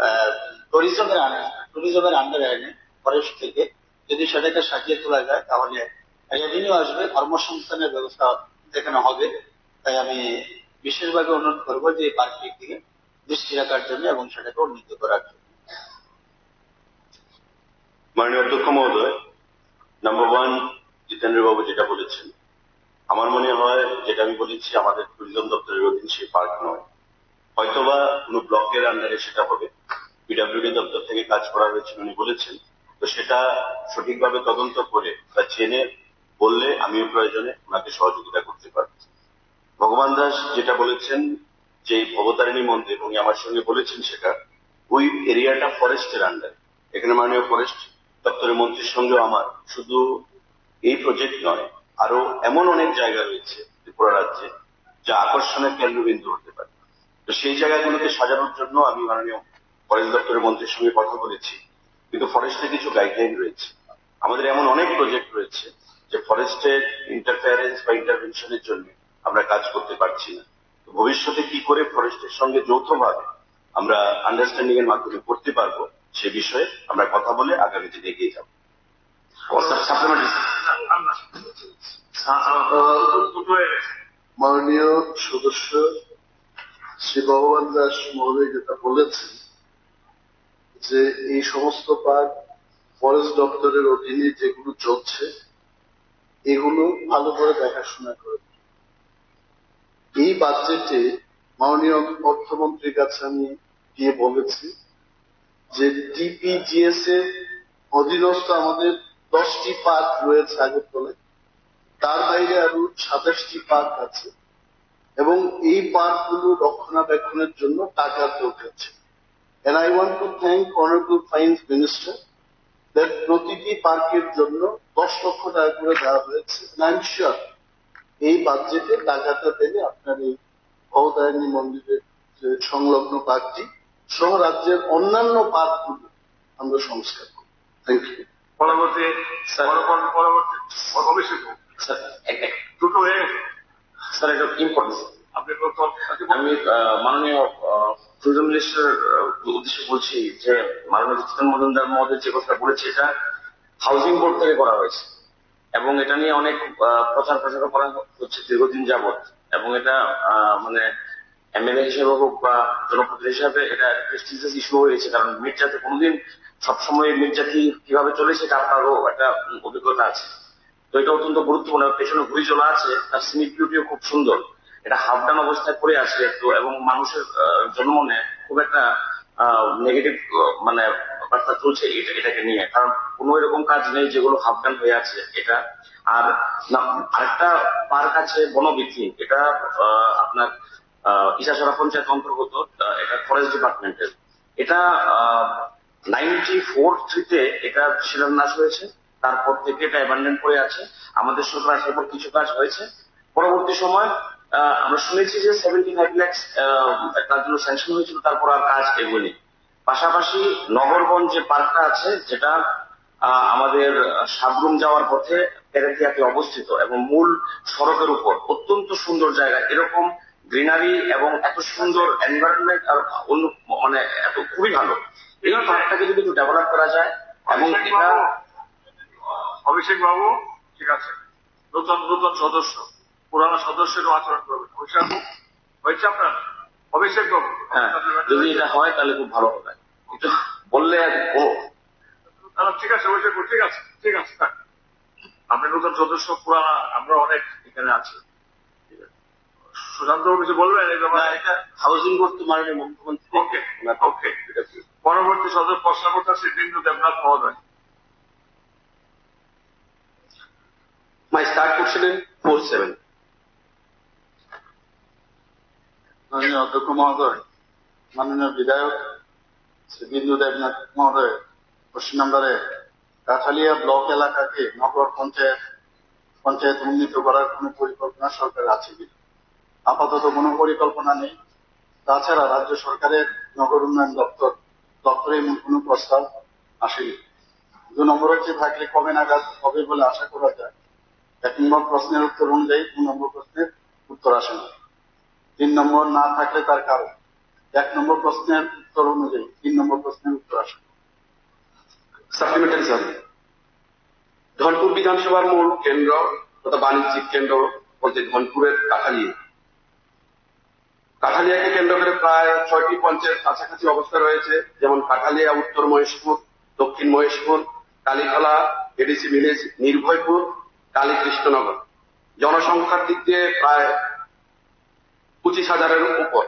আহ, ট্যুরিজমের আন্ডারে, ট্যুরিজমের আন্ডারে এনে ফরেস্ট থেকে যদি সেটাকে সাজিয়ে তোলা যায়, তাহলে রেভিনিউ আসবে, কর্মসংস্থানের ব্যবস্থা এখানে হবে। তাই আমি বিশেষভাবে অনুরোধ করবো যে এই পার্কটির দিকে দৃষ্টি রাখার জন্য এবং সেটাকে উন্নীত করার জন্য। মাননীয় অধ্যক্ষ মহোদয়, নাম্বার ওয়ান, জিতেন্দ্র বাবু যেটা বলেছেন, আমার মনে হয় যেটা আমি বলেছি, আমাদের ট্যুরিজম দপ্তরের অধীন সেই পার্ক নয়, হয়তোবা কোনো ব্লকের আন্ডারে সেটা হবে। পিডাব্লিউডি দপ্তর থেকে কাজ করা হয়েছিল উনি বলেছেন, তো সেটা সঠিকভাবে তদন্ত করে বা জেনে বললে আমিও প্রয়োজনে ওনাকে সহযোগিতা করতে পারবো। ভগবান দাস যেটা বলেছেন যে এই ভবতারিণী মন্দির, উনি আমার সঙ্গে বলেছেন সেটা, ওই এরিয়াটা ফরেস্টের আন্ডারে। এখানে মাননীয় ফরেস্ট দপ্তরের মন্ত্রীর সঙ্গেও আমার শুধু এই প্রজেক্ট নয়, আরো এমন অনেক জায়গা রয়েছে ত্রিপুরা রাজ্যে যা আকর্ষণের কেন্দ্রবিন্দু হতে পারে। তো সেই জায়গাগুলোকে সাজানোর জন্য আমি মাননীয় ফরেস্ট দপ্তরের মন্ত্রীর সঙ্গে কথা বলেছি, কিন্তু ফরেস্টে কিছু গাইডলাইন রয়েছে। আমাদের এমন অনেক প্রজেক্ট রয়েছে যে ফরেস্টের ইন্টারফারেন্স বা ইন্টারভেনশনের জন্য আমরা কাজ করতে পারছি না। তো ভবিষ্যতে কি করে ফরেস্টের সঙ্গে যৌথভাবে আমরা আন্ডারস্ট্যান্ডিং এর মাধ্যমে করতে পারবো, সে বিষয়ে আমরা কথা বলে আগামী দিনে এগিয়ে যাব। Sir, supplementary sir. আ, আ, আ, দুটো হয়ে গেছে। মাননীয় সদস্য শ্রী ভগবান দাস মহোদয় যেটা বলেছেন যে এই সমস্ত পার্ক ফরেস্ট দপ্তরের অধীনে যেগুলো চলছে, এগুলো ভালো করে দেখাশোনা করে। এই বাজেটে মাননীয় অর্থমন্ত্রীর কাছে আমি গিয়ে বলেছি যে ডিপিজিএস এর অধীনস্থ আমাদের দশটি পার্ক রয়েছে আগরতলায়, তার বাইরে আরো সাতাশটি পার্ক আছে এবং এই পার্কগুলো রক্ষণাবেক্ষণের জন্য টাকার দরকার ছিল। And I want to thank Honorable Finance Minister that প্রতিটি পার্কের জন্য দশ লক্ষ টাকা করে দেওয়া হয়েছে। And I'm sure এই বাজেটে টাকাটা পেলে আপনার এই ভবতারিণী মন্দিরের যে সংলগ্ন পার্কটি সহ রাজ্যের অন্যান্য পার্কগুলো আমরা সংস্কার করব। Thank you. পরবর্তী, স্যার। পর-, পর-, পরবর্তী, অভিষেক। স্যার, এক, এক। দুটো হয়ে গেছে। স্যার, এটা ইম্পর্টেন্ট। আপনি প্রথম, আহ, মাননীয়, আহ, ট্যুরিজম মিনিস্টার, আহ, উদ্দেশ্যে বলছি যে মাননীয় জিতেন মজুমদার মহোদয় যে কথা বলেছে, এটা হাউজিং বোর্ড থেকে করা হয়েছে এবং এটা নিয়ে অনেক, আহ, প্রচার প্রচারও করা হচ্ছে দীর্ঘদিন যাবত এবং এটা, আহ, মানে এমএলএ হিসেবে হোক বা জনপ্রতিনিধি হিসাবে এটা প্রেস্টিজিয়াস ইস্যু হয়ে গেছে, কারণ মির্জাতে কোনোদিন সবসময় মির্জা কি কিভাবে চলে সেটা আপনারও একটা, উম, অভিজ্ঞতা আছে। তো এটা অত্যন্ত গুরুত্বপূর্ণ। পেছনে ঘুড়িঝোলা আছে, তার সিনিক বিউটিও খুব সুন্দর। এটা হাফ ডান অবস্থায় পড়ে আছে তো, এবং মানুষের, আহ, জনমনে খুব একটা, আহ, নেগেটিভ, আহ, মানে বার্তা চলছে এটা, এটাকে নিয়ে, কারণ কোনো এরকম কাজ নেই যেগুলো হাফ ডান হয়ে আছে এটা। আর না, আরেকটা পার্ক আছে বনবীথি, এটা, আহ, আপনার, আহ, ইসাছড়া পঞ্চায়েত অন্তর্গত, আহ, এটা ফরেস্ট ডিপার্টমেন্টের। এটা, আহ, নাইনটি ফোর থ্রিতে এটা শিলান্যাস হয়েছে, তারপর থেকে এটা অ্যাবান্ডন পড়ে আছে। আমাদের সরকার আসার পর কিছু কাজ হয়েছে। পরবর্তী সময়, আহ, আমরা শুনেছি যে সেভেন্টি ফাইভ ল্যাক্স তার জন্য স্যাংশন হয়েছিল, তারপর আর কাজ এগোয়নি। পাশাপাশি নগরবন যে পার্কটা আছে, যেটা, আহ, আমাদের, আহ, সাবরুম যাওয়ার পথে পেরেকিয়াতে অবস্থিত এবং মূল সড়কের উপর অত্যন্ত সুন্দর জায়গা, এরকম গ্রিনারি এবং এত সুন্দর এনভায়রনমেন্ট আর অন্য, মানে, এত খুবই ভালো। এই পার্কটাকে যদি একটু ডেভেলপ করা যায় এবং অভিষেক এটা বাবু, অভিষেক বাবু, ঠিক আছে, নতুন, নতুন সদস্য, পুরানো সদস্যের আচরণ করবেন। অভিষেক বাবু, হয়েছে আপনার? অভিষেক বাবু, হ্যাঁ, আপনার যদি এটা হয় তাহলে খুব ভালো হবে। একটু বললে আর ও তাহলে ঠিক আছে, অভিষেক বাবু, ঠিক আছে, ঠিক আছে, থাক। আপনি নতুন সদস্য, পুরানা, আমরা অনেক এখানে আছি। সুশান্ত বাবু কিছু বলবেন এই ব্যাপারে? না, এটা হাউজিং বোর্ড তো মাননীয় মুখ্যমন্ত্রী। ওকে, ওনার ওকে। এটা কি? পরবর্তী সদস্য প্রশ্ন করতে আসছে বিন্দু দেবনাথ মহোদয়। My start question in four seven. মাননীয় অধ্যক্ষ মহোদয়, মাননীয় বিধায়ক শ্রী বিন্দু দেবনাথ মহোদয়, কোশ্চেন নাম্বার এক, কাঠালিয়া ব্লক এলাকাকে নগর পঞ্চায়েত পঞ্চায়েত উন্নীত করার কোনো পরিকল্পনা সরকারের আছে কিনা। আপাতত কোনো পরিকল্পনা নেই। তাছাড়া রাজ্য সরকারের নগর উন্নয়ন দপ্তর, দপ্তরে এমন কোনো প্রস্তাব আসেনি। দু নম্বর হচ্ছে, থাকলে কবে নাগাদ হবে বলে আশা করা যায়? এক নম্বর প্রশ্নের উত্তর অনুযায়ী দু নম্বর প্রশ্নের উত্তর আসে না। তিন নম্বর না থাকলে তার কারণ, এক নম্বর প্রশ্নের উত্তর অনুযায়ী তিন নম্বর প্রশ্নের উত্তর আসে না। সাপ্লিমেন্টারি স্যার, ধনপুর বিধানসভার মূল কেন্দ্র তথা বাণিজ্যিক কেন্দ্র বলতে ধনপুরের কাঠালিয়া। কাঠালিয়াকে কেন্দ্র করে প্রায় ছয়টি পঞ্চায়েত কাছাকাছি অবস্থা রয়েছে, যেমন কাঠালিয়া, উত্তর মহেশপুর, দক্ষিণ মহেশপুর, কালীখোলা, এডিসি ভিলেজ, নির্ভয়পুর, কালীকৃষ্ণনগর। জনসংখ্যার দিক দিয়ে প্রায় পঁচিশ হাজারের উপর।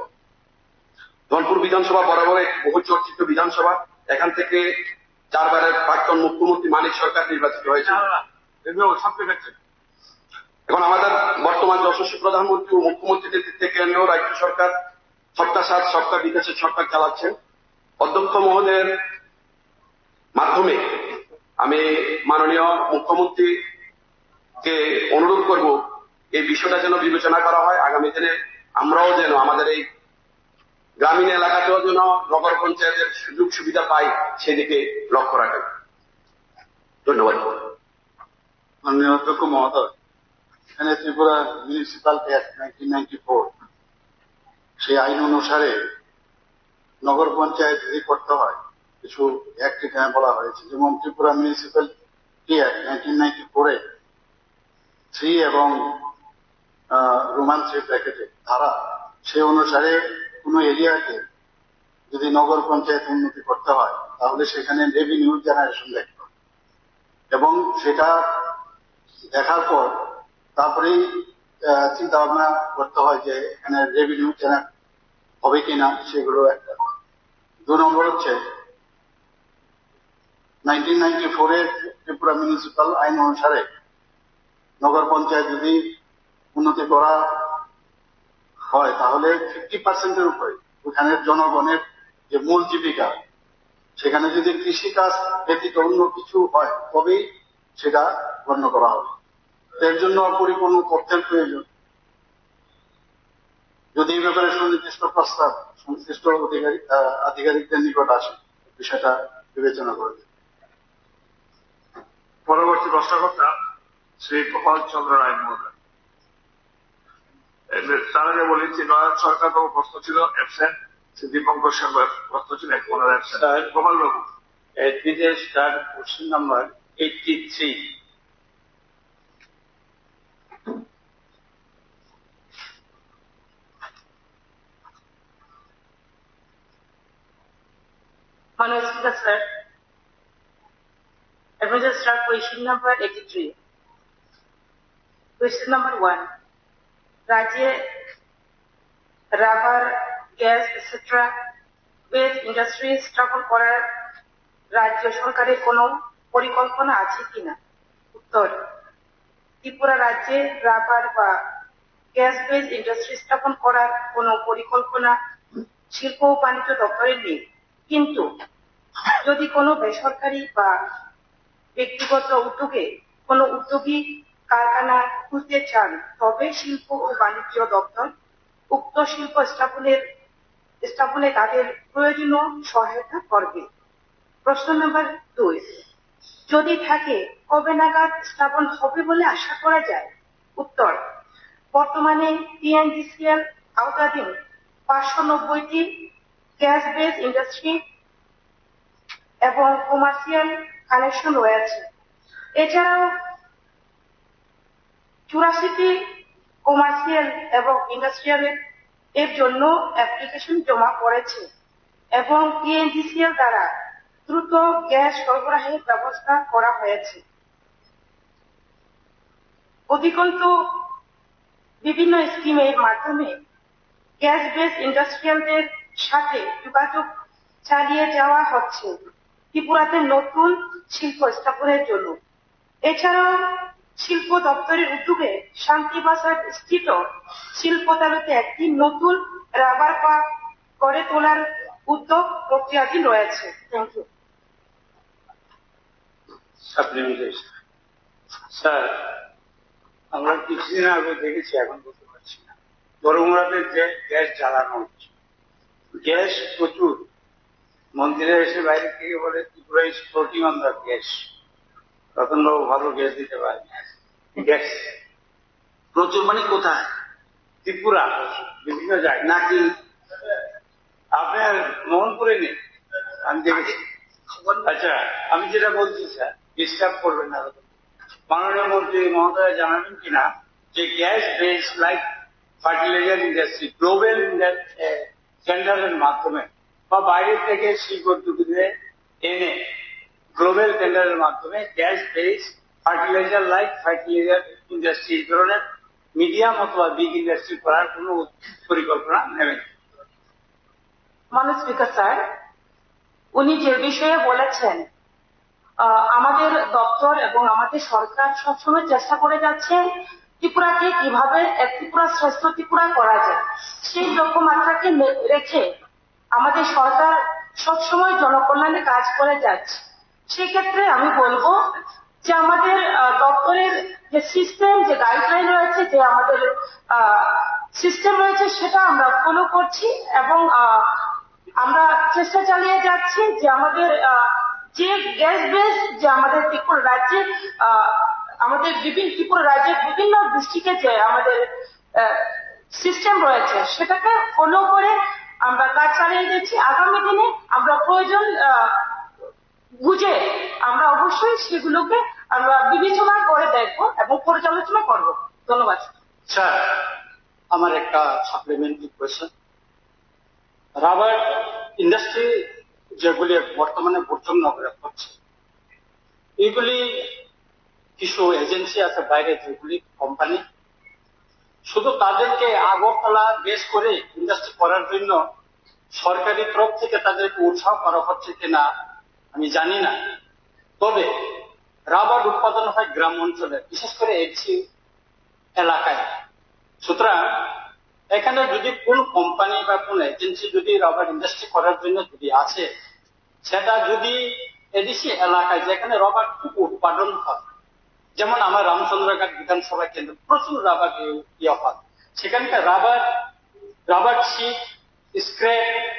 ধনপুর বিধানসভা বরাবর একটি বহু চর্চিত বিধানসভা। এখান থেকে চারবারের প্রাক্তন মুখ্যমন্ত্রী মানিক সরকার নির্বাচিত হয়েছিল। এখন আমাদের বর্তমান যশস্বী প্রধানমন্ত্রী ও মুখ্যমন্ত্রী নেতৃত্বে কেন্দ্র রাজ্য সরকার সবকা সাথ সবকা বিকাশের সরকার চালাচ্ছেন। অধ্যক্ষ মহোদয়ের মাধ্যমে আমি মাননীয় মুখ্যমন্ত্রীকে অনুরোধ করব, এই বিষয়টা যেন বিবেচনা করা হয়। আগামী দিনে আমরাও যেন আমাদের এই গ্রামীণ এলাকাতেও যেন নগর পঞ্চায়েতের সুযোগ সুবিধা পাই, সেদিকে লক্ষ্য রাখেন। ধন্যবাদ। মাননীয় অধ্যক্ষ মহোদয়, এখানে Tripura municipal act nineteen ninety four, সেই আইন অনুসারে নগর পঞ্চায়েত যদি করতে হয়, কিছু অ্যাক্ট এখানে বলা হয়েছে, যেমন Tripura municipality act nineteen ninety ফোরে থ্রি এবং রোমান থ্রি ব্র্যাকেটে ধারা, সে অনুসারে কোনো এরিয়াকে যদি নগর পঞ্চায়েত উন্নতি করতে হয়, তাহলে সেখানে রেভিনিউ জেনারেশন দেখতে হবে। এবং সেটা দেখার পর তারপরেই আহ, চিন্তা ভাবনা করতে হয় যে এখানে রেভিনিউ জেনারেট হবে কিনা, সেগুলো একটা। দু নম্বর হচ্ছে, নাইনটিন নাইনটি ফোর এর ত্রিপুরা মিউনিসিপ্যাল আইন অনুসারে নগর পঞ্চায়েত যদি উন্নতি করা হয়, তাহলে ফিফটি পার্সেন্টের উপরে ওখানের জনগণের যে মূল জীবিকা, সেখানে যদি কৃষিকাজ ব্যতীত অন্য কিছু হয়, তবেই সেটা গণ্য করা হবে। এর জন্য পরিপূর্ণ তথ্যের প্রয়োজন। যদি এই ব্যাপারে সুনির্দিষ্ট প্রস্তাব সংশ্লিষ্ট অধিকারী, আহ, আধিকারিকদের নিকট আসে, বিষয়টা বিবেচনা করে দেবে। পরবর্তী প্রশ্নকর্তা শ্রী গোপাল চন্দ্র রায় মহোদয়। এ, তার আগে বলি, ত্রিপুরা সরকার বাবু প্রশ্ন ছিল অ্যাবসেন্ট, শ্রী দীপঙ্কর সরকার প্রশ্ন ছিল এক পনেরো absent. Sir, Gopal babu. Admitted, sir, question number eighty-three. Manoj Singha, sir. Admitted, sir, question number eighty-three. Question number one. রাজ্যে rubber, gas, etcetera base industry স্থাপন করার রাজ্য সরকারের কোনো পরিকল্পনা আছে কিনা? উত্তর, ত্রিপুরা রাজ্যে রাবার বা গ্যাস বেস ইন্ডাস্ট্রি স্থাপন করার কোনো পরিকল্পনা শিল্প ও বাণিজ্য দপ্তরের নেই, কিন্তু যদি কোনো বেসরকারি বা ব্যক্তিগত উদ্যোগে কোনো উদ্যোগী কারখানা খুলতে চান, তবে শিল্প ও বাণিজ্য দপ্তর উক্ত শিল্প স্থাপনের স্থাপনে তাদের প্রয়োজনীয় সহায়তা করবে। প্রশ্ন নাম্বার দুই, যদি থাকে, কবে নাগাদ স্থাপন হবে বলে আশা করা যায়? উত্তর, বর্তমানে পিএনজিসিএল আওতাধীন পাঁচশো নব্বইটি গ্যাস বেস ইন্ডাস্ট্রি এবং কমার্শিয়াল কানেকশন রয়েছে। এছাড়াও চুরাশিটি কমার্শিয়াল এবং ইন্ডাস্ট্রিয়াল এর জন্য অ্যাপ্লিকেশন জমা পড়েছে এবং পিএনজিসিএল দ্বারা দ্রুত গ্যাস সরবরাহের ব্যবস্থা করা হয়েছে। অধিকন্তু বিভিন্ন স্কিমের মাধ্যমে গ্যাস বেস ইন্ডাস্ট্রিয়ালদের সাথে যোগাযোগ চালিয়ে যাওয়া হচ্ছে ত্রিপুরাতে নতুন শিল্প স্থাপনের জন্য। এছাড়াও শিল্প দপ্তরের উদ্যোগে শান্তিবাজার স্থিত শিল্প তালুতে একটি নতুন রাবার পার্ক গড়ে তোলার উদ্যোগ প্রক্রিয়াধীন রয়েছে। Thank you. Supplementary sir, sir, আমরা কিছুদিন আগে দেখেছি, এখন বলতে পারছি না। বরমুড়াতে যে গ্যাস জ্বালানো হচ্ছে, গ্যাস প্রচুর। মন্ত্রীরা এসে বাইরে থেকে বলে, "Tripura is floating on the gas." রতনবাবু ভালো গ্যাস দিতে পারেন। গ্যাস প্রচুর মানে কোথায়? ত্রিপুরা, বিভিন্ন জায়গায়। নাকি আপনার মোহনপুরে নেই? আমি দেখেছি। আচ্ছা, আমি যেটা বলছি স্যার, ডিস্টার্ব করবেন না। মাননীয় মন্ত্রী মহোদয় জানাবেন কিনা যে gas based like fertiliser industry global টেন্ডারের মাধ্যমে বা বাইরে থেকে শিল্প উদ্যোগীদের এনে গ্লোবাল টেন্ডারের মাধ্যমে gas based fertiliser like fertiliser industry এই ধরনের মিডিয়াম অথবা বিগ ইন্ডাস্ট্রি করার কোনো পরিকল্পনা নেবেন? মাননীয় স্পিকার স্যার, উনি যে বিষয়ে বলেছেন, আহ, আমাদের দপ্তর এবং আমাদের সরকার সবসময় চেষ্টা করে যাচ্ছে ত্রিপুরাকে কিভাবে এক ত্রিপুরা শ্রেষ্ঠ ত্রিপুরা করা যায়, সেই লক্ষ্যমাত্রাকে মে-, রেখে আমাদের সরকার সবসময় জনকল্যাণে কাজ করে যাচ্ছে। সেক্ষেত্রে আমি বলবো যে আমাদের, আহ, দপ্তরের যে সিস্টেম, যে গাইডলাইন রয়েছে, যে আমাদের সিস্টেম রয়েছে, সেটা আমরা ফলো করছি এবং, আহ, আমরা চেষ্টা চালিয়ে যাচ্ছি যে আমাদের, আহ, যে গ্যাস বেস, যে আমাদের ত্রিপুরা রাজ্যে, আহ, আমাদের বিভিন্ন ত্রিপুরা রাজ্যের বিভিন্ন ডিস্ট্রিক্টে যে আমাদের সিস্টেম রয়েছে, সেটাকে ফলো করে আমরা কাজ চালিয়ে যাচ্ছি। আগামী দিনে আমরা প্রয়োজন, আহ, বুঝে আমরা অবশ্যই সেগুলোকে আমরা বিবেচনা করে দেখব এবং পর্যালোচনা করব। ধন্যবাদ। স্যার, আমার একটা সাপ্লিমেন্টারি কোয়েশ্চেন। রাবার ইন্ডাস্ট্রি যেগুলি বর্তমানে বুর্জং নগরে হচ্ছে, এগুলি কিছু এজেন্সি আছে বাইরে, যেগুলি কোম্পানি, শুধু তাদেরকে আগরতলা বেস করে ইন্ডাস্ট্রি করার জন্য সরকারি তরফ থেকে তাদেরকে উৎসাহ করা হচ্ছে কিনা আমি জানি না। তবে রাবার উৎপাদন হয় গ্রাম অঞ্চলে, বিশেষ করে এডিসি এলাকায়। সুতরাং এখানে যদি কোন কোম্পানি বা কোন এজেন্সি যদি রাবার ইন্ডাস্ট্রি করার জন্য যদি আসে, সেটা যদি এডিসি এলাকায় যেখানে রাবার খুব উৎপাদন হয়, যেমন আমার রামচন্দ্রঘাট বিধানসভা কেন্দ্র প্রচুর রাবার ইয়ে হয়, সেখানকার রাবার, রাবার শিট, স্ক্র্যাপ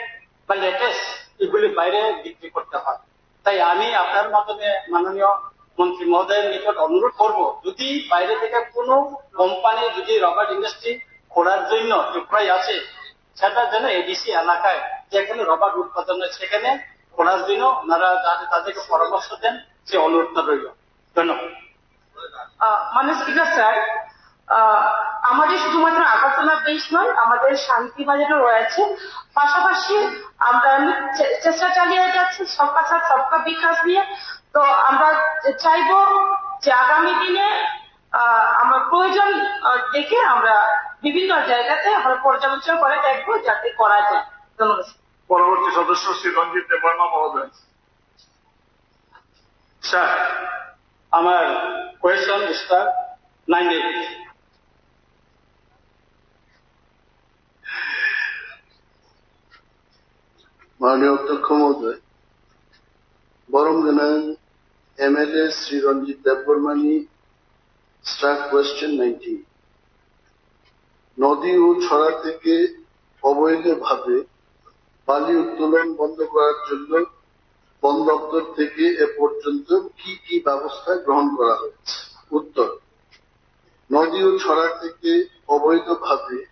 বা লেটেক্স এগুলি বাইরে বিক্রি করতে হয়। তাই আমি আপনার মাধ্যমে মাননীয় মন্ত্রী মহোদয়ের নিকট অনুরোধ করব, যদি বাইরে থেকে কোনো কোম্পানি যদি রাবার ইন্ডাস্ট্রি খোলার জন্য ত্রিপুরায় আসে, সেটা যেন এডিসি এলাকায় যেখানে রাবার উৎপাদন হয় সেখানে খোলার জন্য ওনারা যাতে তাদেরকে পরামর্শ দেন, সে অনুরোধটা রইল। ধন্যবাদ। আহ, মাননীয় স্পিকার স্যার, আহ, আমাদের শুধুমাত্র আগরতলা বেস নয়, আমাদের শান্তিবাজারও রয়েছে। পাশাপাশি আমরা নি-, চে-, চেষ্টা চালিয়ে যাচ্ছি সবকা সাথ সবকা বিকাশ নিয়ে। তো আমরা চাইবো যে আগামী দিনে, আহ, আমার প্রয়োজন, আহ, দেখে আমরা বিভিন্ন জায়গাতে আমরা পর্যালোচনা করে দেখবো যাতে করা যায়। ধন্যবাদ। পরবর্তী সদস্য শ্রী রঞ্জিত দেববর্মা মহোদয়। স্যার, আমার কোয়েশ্চন স্টার নাইন এইট। মাননীয় অধ্যক্ষ মহোদয়, বরম গণাং এমএলএ শ্রী রঞ্জিত দেববর্মানি স্টার কোয়েশ্চন নাইনটিন। নদী ও ছড়া থেকে অবৈধভাবে বালি উত্তোলন বন্ধ করার জন্য বন দপ্তর থেকে এ পর্যন্ত কি কি ব্যবস্থা গ্রহণ করা হয়েছে? উত্তর, নদী ও ছড়া থেকে অবৈধভাবে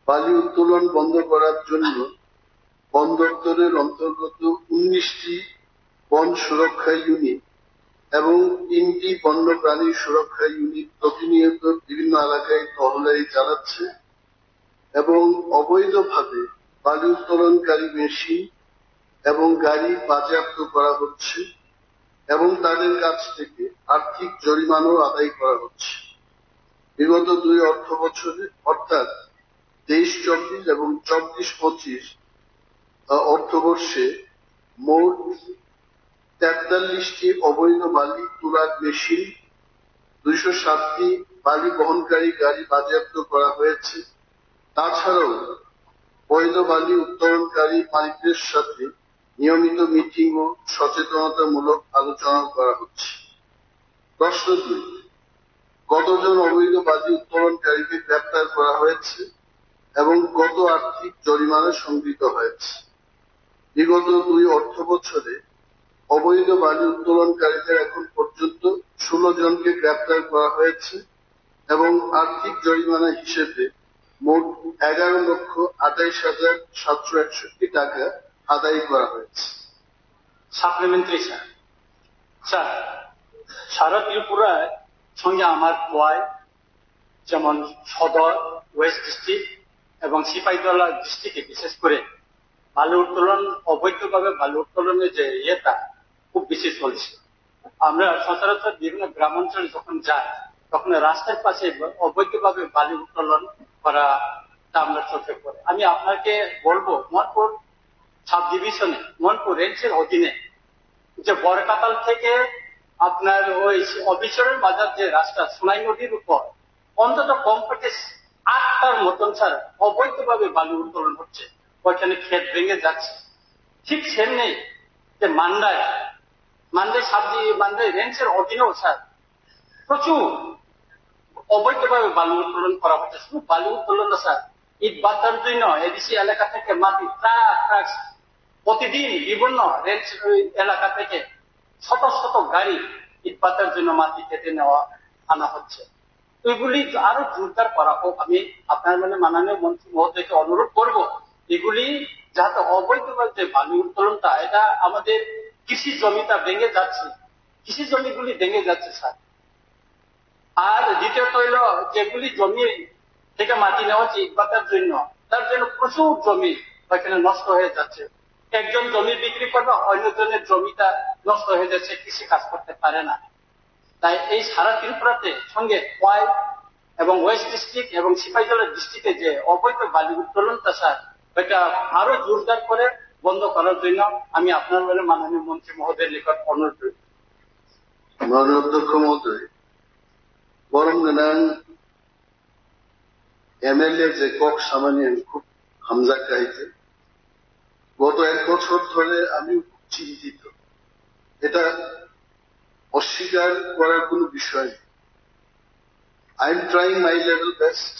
বালি উত্তোলন বন্ধ করার জন্য বন দপ্তরের অন্তর্গত উনিশটি বন সুরক্ষা ইউনিট এবং তিনটি বন্যপ্রাণী সুরক্ষা ইউনিট প্রতিনিয়ত বিভিন্ন এলাকায় টহলদারি চালাচ্ছে এবং অবৈধভাবে বালি উত্তোলনকারী মেশিন এবং গাড়ি বাজেয়াপ্ত করা হচ্ছে এবং তাদের কাছ থেকে আর্থিক জরিমানাও আদায় করা হচ্ছে। বিগত দুই অর্থ বছরে, অর্থাৎ তেইশ চব্বিশ এবং চব্বিশ পঁচিশ, আহ, অর্থবর্ষে মোট তেতাল্লিশটি অবৈধ বালি তোলার মেশিন, দুইশো সাতটি বালি বহনকারী গাড়ি বাজেয়াপ্ত করা হয়েছে। তাছাড়াও বৈধ বালি উত্তোলনকারী মালিকদের সাথে নিয়মিত মিটিং ও সচেতনতামূলক আলোচনা করা হচ্ছে। প্রশ্ন দুই, কতজন অবৈধ বালি উত্তোলনকারীকে গ্রেপ্তার করা হয়েছে এবং কত আর্থিক জরিমানা সংগৃহীত হয়েছে? বিগত দুই অর্থ বছরে অবৈধ বালি উত্তোলনকারীদের এখন পর্যন্ত ষোলো জনকে গ্রেপ্তার করা হয়েছে এবং আর্থিক জরিমানা হিসেবে মোট এগারো লক্ষ আঠাইশ হাজার সাতশো একষট্টি টাকা আদায় করা হয়েছে। Supplementary sir. স্যার, সারা ত্রিপুরার সঙ্গে আমার খোয়াই, যেমন সদর, ওয়েস্ট ডিস্ট্রিক্ট এবং সিপাহীজলা ডিস্ট্রিক্টে বিশেষ করে বালু উত্তোলন, অবৈধভাবে বালু উত্তোলনের যে ইয়েটা খুব বেশি চলছে। আমরা সচরাচর বিভিন্ন গ্রামাঞ্চলে যখন যাই, তখন রাস্তার পাশে অবৈধভাবে বালি উত্তোলন করা তা আমরা চোখে পড়ে। আমি আপনাকে বলবো, মনপুর সাব ডিভিশনে, মনপুর রেঞ্জের অধীনে যে বড়কাতাল থেকে আপনার ওই অবিচরের বাজার যে রাস্তা সোনাই নদীর উপর অন্তত কমপক্ষে আটটার মতন স্যার অবৈধভাবে বালি উত্তোলন হচ্ছে, ওইখানে ক্ষেত ভেঙে যাচ্ছে। ঠিক সেমনি যে মান্দায়, মান্দায় সাব ডি-, মান্দায় রেঞ্জের অধীনেও স্যার প্রচুর অবৈধভাবে বালু উত্তোলন করা হচ্ছে। শুধু বালু উত্তোলন না স্যার, ইট ভাটার জন্য এডিসি এলাকা থেকে মাটি ট্রাক ট্রাক প্রতিদিন বিভিন্ন রেঞ্জ এলাকা থেকে শত শত গাড়ি ইট ভাটার জন্য মাটি কেটে নেওয়া আনা হচ্ছে। এগুলি আরো জোরদার করা হোক। আমি আপনার মানে মাননীয় মন্ত্রী মহোদয়কে অনুরোধ করব, এগুলি যাতে অবৈধভাবে যে বালি উত্তোলনটা, এটা আমাদের কৃষি জমিটা ভেঙে যাচ্ছে, কৃষি জমিগুলি ভেঙে যাচ্ছে স্যার। আর দ্বিতীয়ত হইল, যেগুলি জমি থেকে মাটি নেওয়া হচ্ছে ইটভাটার জন্য, তার জন্য প্রচুর জমি ওইখানে নষ্ট হয়ে যাচ্ছে। একজন জমি বিক্রি করবে, অন্যজনের জমিটা নষ্ট হয়ে যাচ্ছে, কৃষি কাজ করতে পারে না। তাই এই সারা ত্রিপুরাতে সঙ্গে খোয়াই এবং ওয়েস্ট ডিস্ট্রিক্ট এবং সিপাহীজলা ডিস্ট্রিক্টে যে অবৈধ বালি উত্তোলনটা স্যার, এটা আরো জোরদার করে বন্ধ করার জন্য আমি আপনার বলে মাননীয় মন্ত্রী মহোদয়ের নিকট অনুরোধ রইল। মাননীয় অধ্যক্ষ মহোদয়, বরং এমএলএ যে কক সামানি আমি খুব হামজা খাইতে, গত এক বছর ধরে আমি খুব চিন্তিত। এটা অস্বীকার করার কোনো বিষয় নেই। I am trying my level best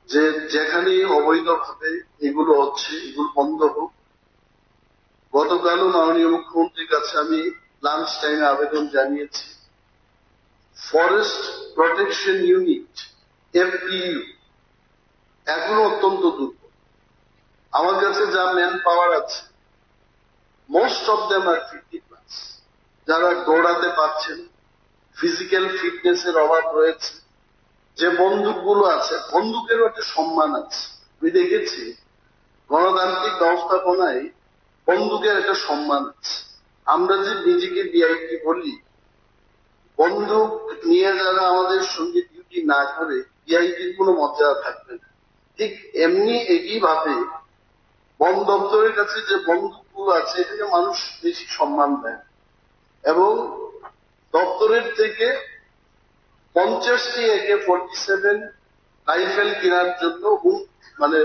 যে যেখানেই অবৈধভাবে এগুলো হচ্ছে, এগুলো বন্ধ হোক। গতকালও মাননীয় মুখ্যমন্ত্রীর কাছে আমি লাঞ্চ টাইমে আবেদন জানিয়েছি। ফরেস্ট প্রোটেকশন ইউনিট, এফপিইউ, এখনো অত্যন্ত দুর্বল। আমার কাছে যা ম্যান পাওয়ার আছে, most of them are fifty plus, যারা দৌড়াতে পারছেন, ফিজিক্যাল ফিটনেস এর অভাব রয়েছে। যে বন্দুকগুলো আছে, বন্দুকেরও একটা সম্মান আছে। আমি দেখেছি গণতান্ত্রিক ব্যবস্থাপনায় বন্দুকের একটা সম্মান আছে। আমরা যে নিজেকে ভিআইপি বলি, বন্দুক নিয়ে যারা আমাদের সঙ্গে ডিউটি না করে, ভিআইপির কোনো মর্যাদা থাকবে না। ঠিক এমনি একইভাবে বন দপ্তরের কাছে যে বন্দুকগুলো আছে, এটাকে মানুষ বেশি সম্মান দেয় এবং দপ্তরের থেকে পঞ্চাশটি একে ফর্টি সেভেন রাইফেল কেনার জন্য হোম, মানে,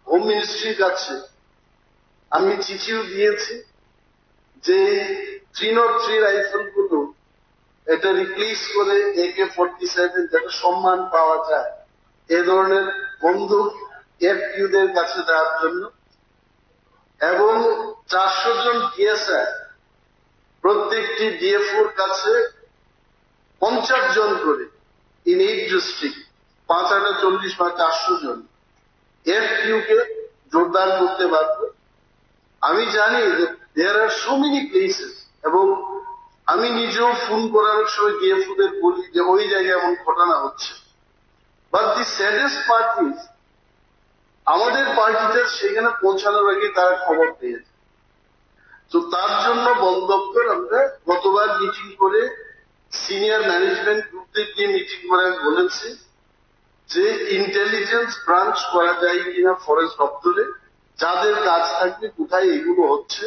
হোম মিনিস্ট্রির কাছে আমি চিঠিও দিয়েছি যে থ্রি নট থ্রি রাইফেল গুলো এটা রিপ্লেস করে একে ফর্টি সেভেন, যাতে সম্মান পাওয়া যায়, এ ধরনের বন্দুক এফপিইউ দের কাছে দেওয়ার জন্য। এবং চারশো জন ডিএসআর, প্রত্যেকটি ডিএফওর কাছে পঞ্চাশ জন করে, ইন এইট ডিস্ট্রিক্ট, পাঁচ আটা চল্লিশ বা চারশো জন এফপিইউ কে জোরদার করতে পারবে। আমি জানি যে there are so many places, এবং আমি নিজেও ফোন করার সময় ডিএফও দের বলি যে ওই জায়গায় এমন ঘটনা হচ্ছে। But the saddest part is, আমাদের পার্টিটা সেখানে পৌঁছানোর আগে তারা খবর পেয়ে যায়। তো তার জন্য বন দপ্তর আমরা গতবার মিটিং করে সিনিয়র ম্যানেজমেন্ট গ্রুপদের দিয়ে মিটিং করে আমি বলেছি যে ইন্টেলিজেন্স ব্রাঞ্চ করা যায় কিনা ফরেস্ট দপ্তরে, যাদের কাজ থাকবে কোথায় এগুলো হচ্ছে,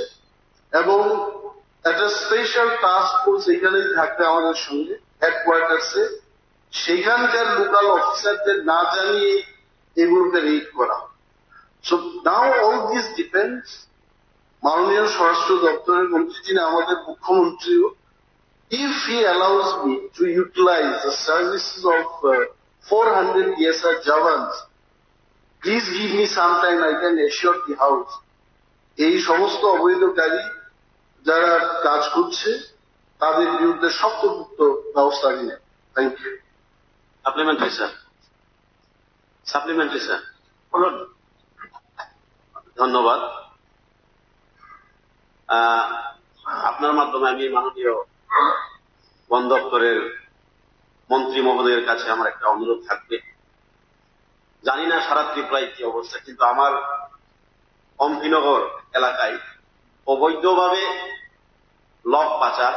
এবং একটা স্পেশাল টাস্ক ফোর্স এখানেই থাকবে আমাদের সঙ্গে হেডকোয়ার্টার্সে, সেখানকার লোকাল অফিসারদের না জানিয়ে এগুলোকে রেইড করা। So now all this depends, মাননীয় স্বরাষ্ট্র দপ্তরের মন্ত্রী যিনি আমাদের মুখ্যমন্ত্রীও, If he allows me to utilize the services of uh, four hundred T S R Jawans, please give me some time, I can assure the House. এই সমস্ত অবৈধকারী যারা কাজ করছে, তাদের বিরুদ্ধে শক্তপোক্ত ব্যবস্থা আমি নেব। Thank you. Supplementary, sir. Supplementary, sir. বলুন। ধন্যবাদ। আহ, আপনার মাধ্যমে আমি মাননীয় বন দপ্তরের মন্ত্রী মহোদয়ের কাছে আমার একটা অনুরোধ থাকবে। জানি না সারা ত্রিপুরায় কি অবস্থা, কিন্তু আমার অম্পিনগর এলাকায় অবৈধভাবে লক পাচার,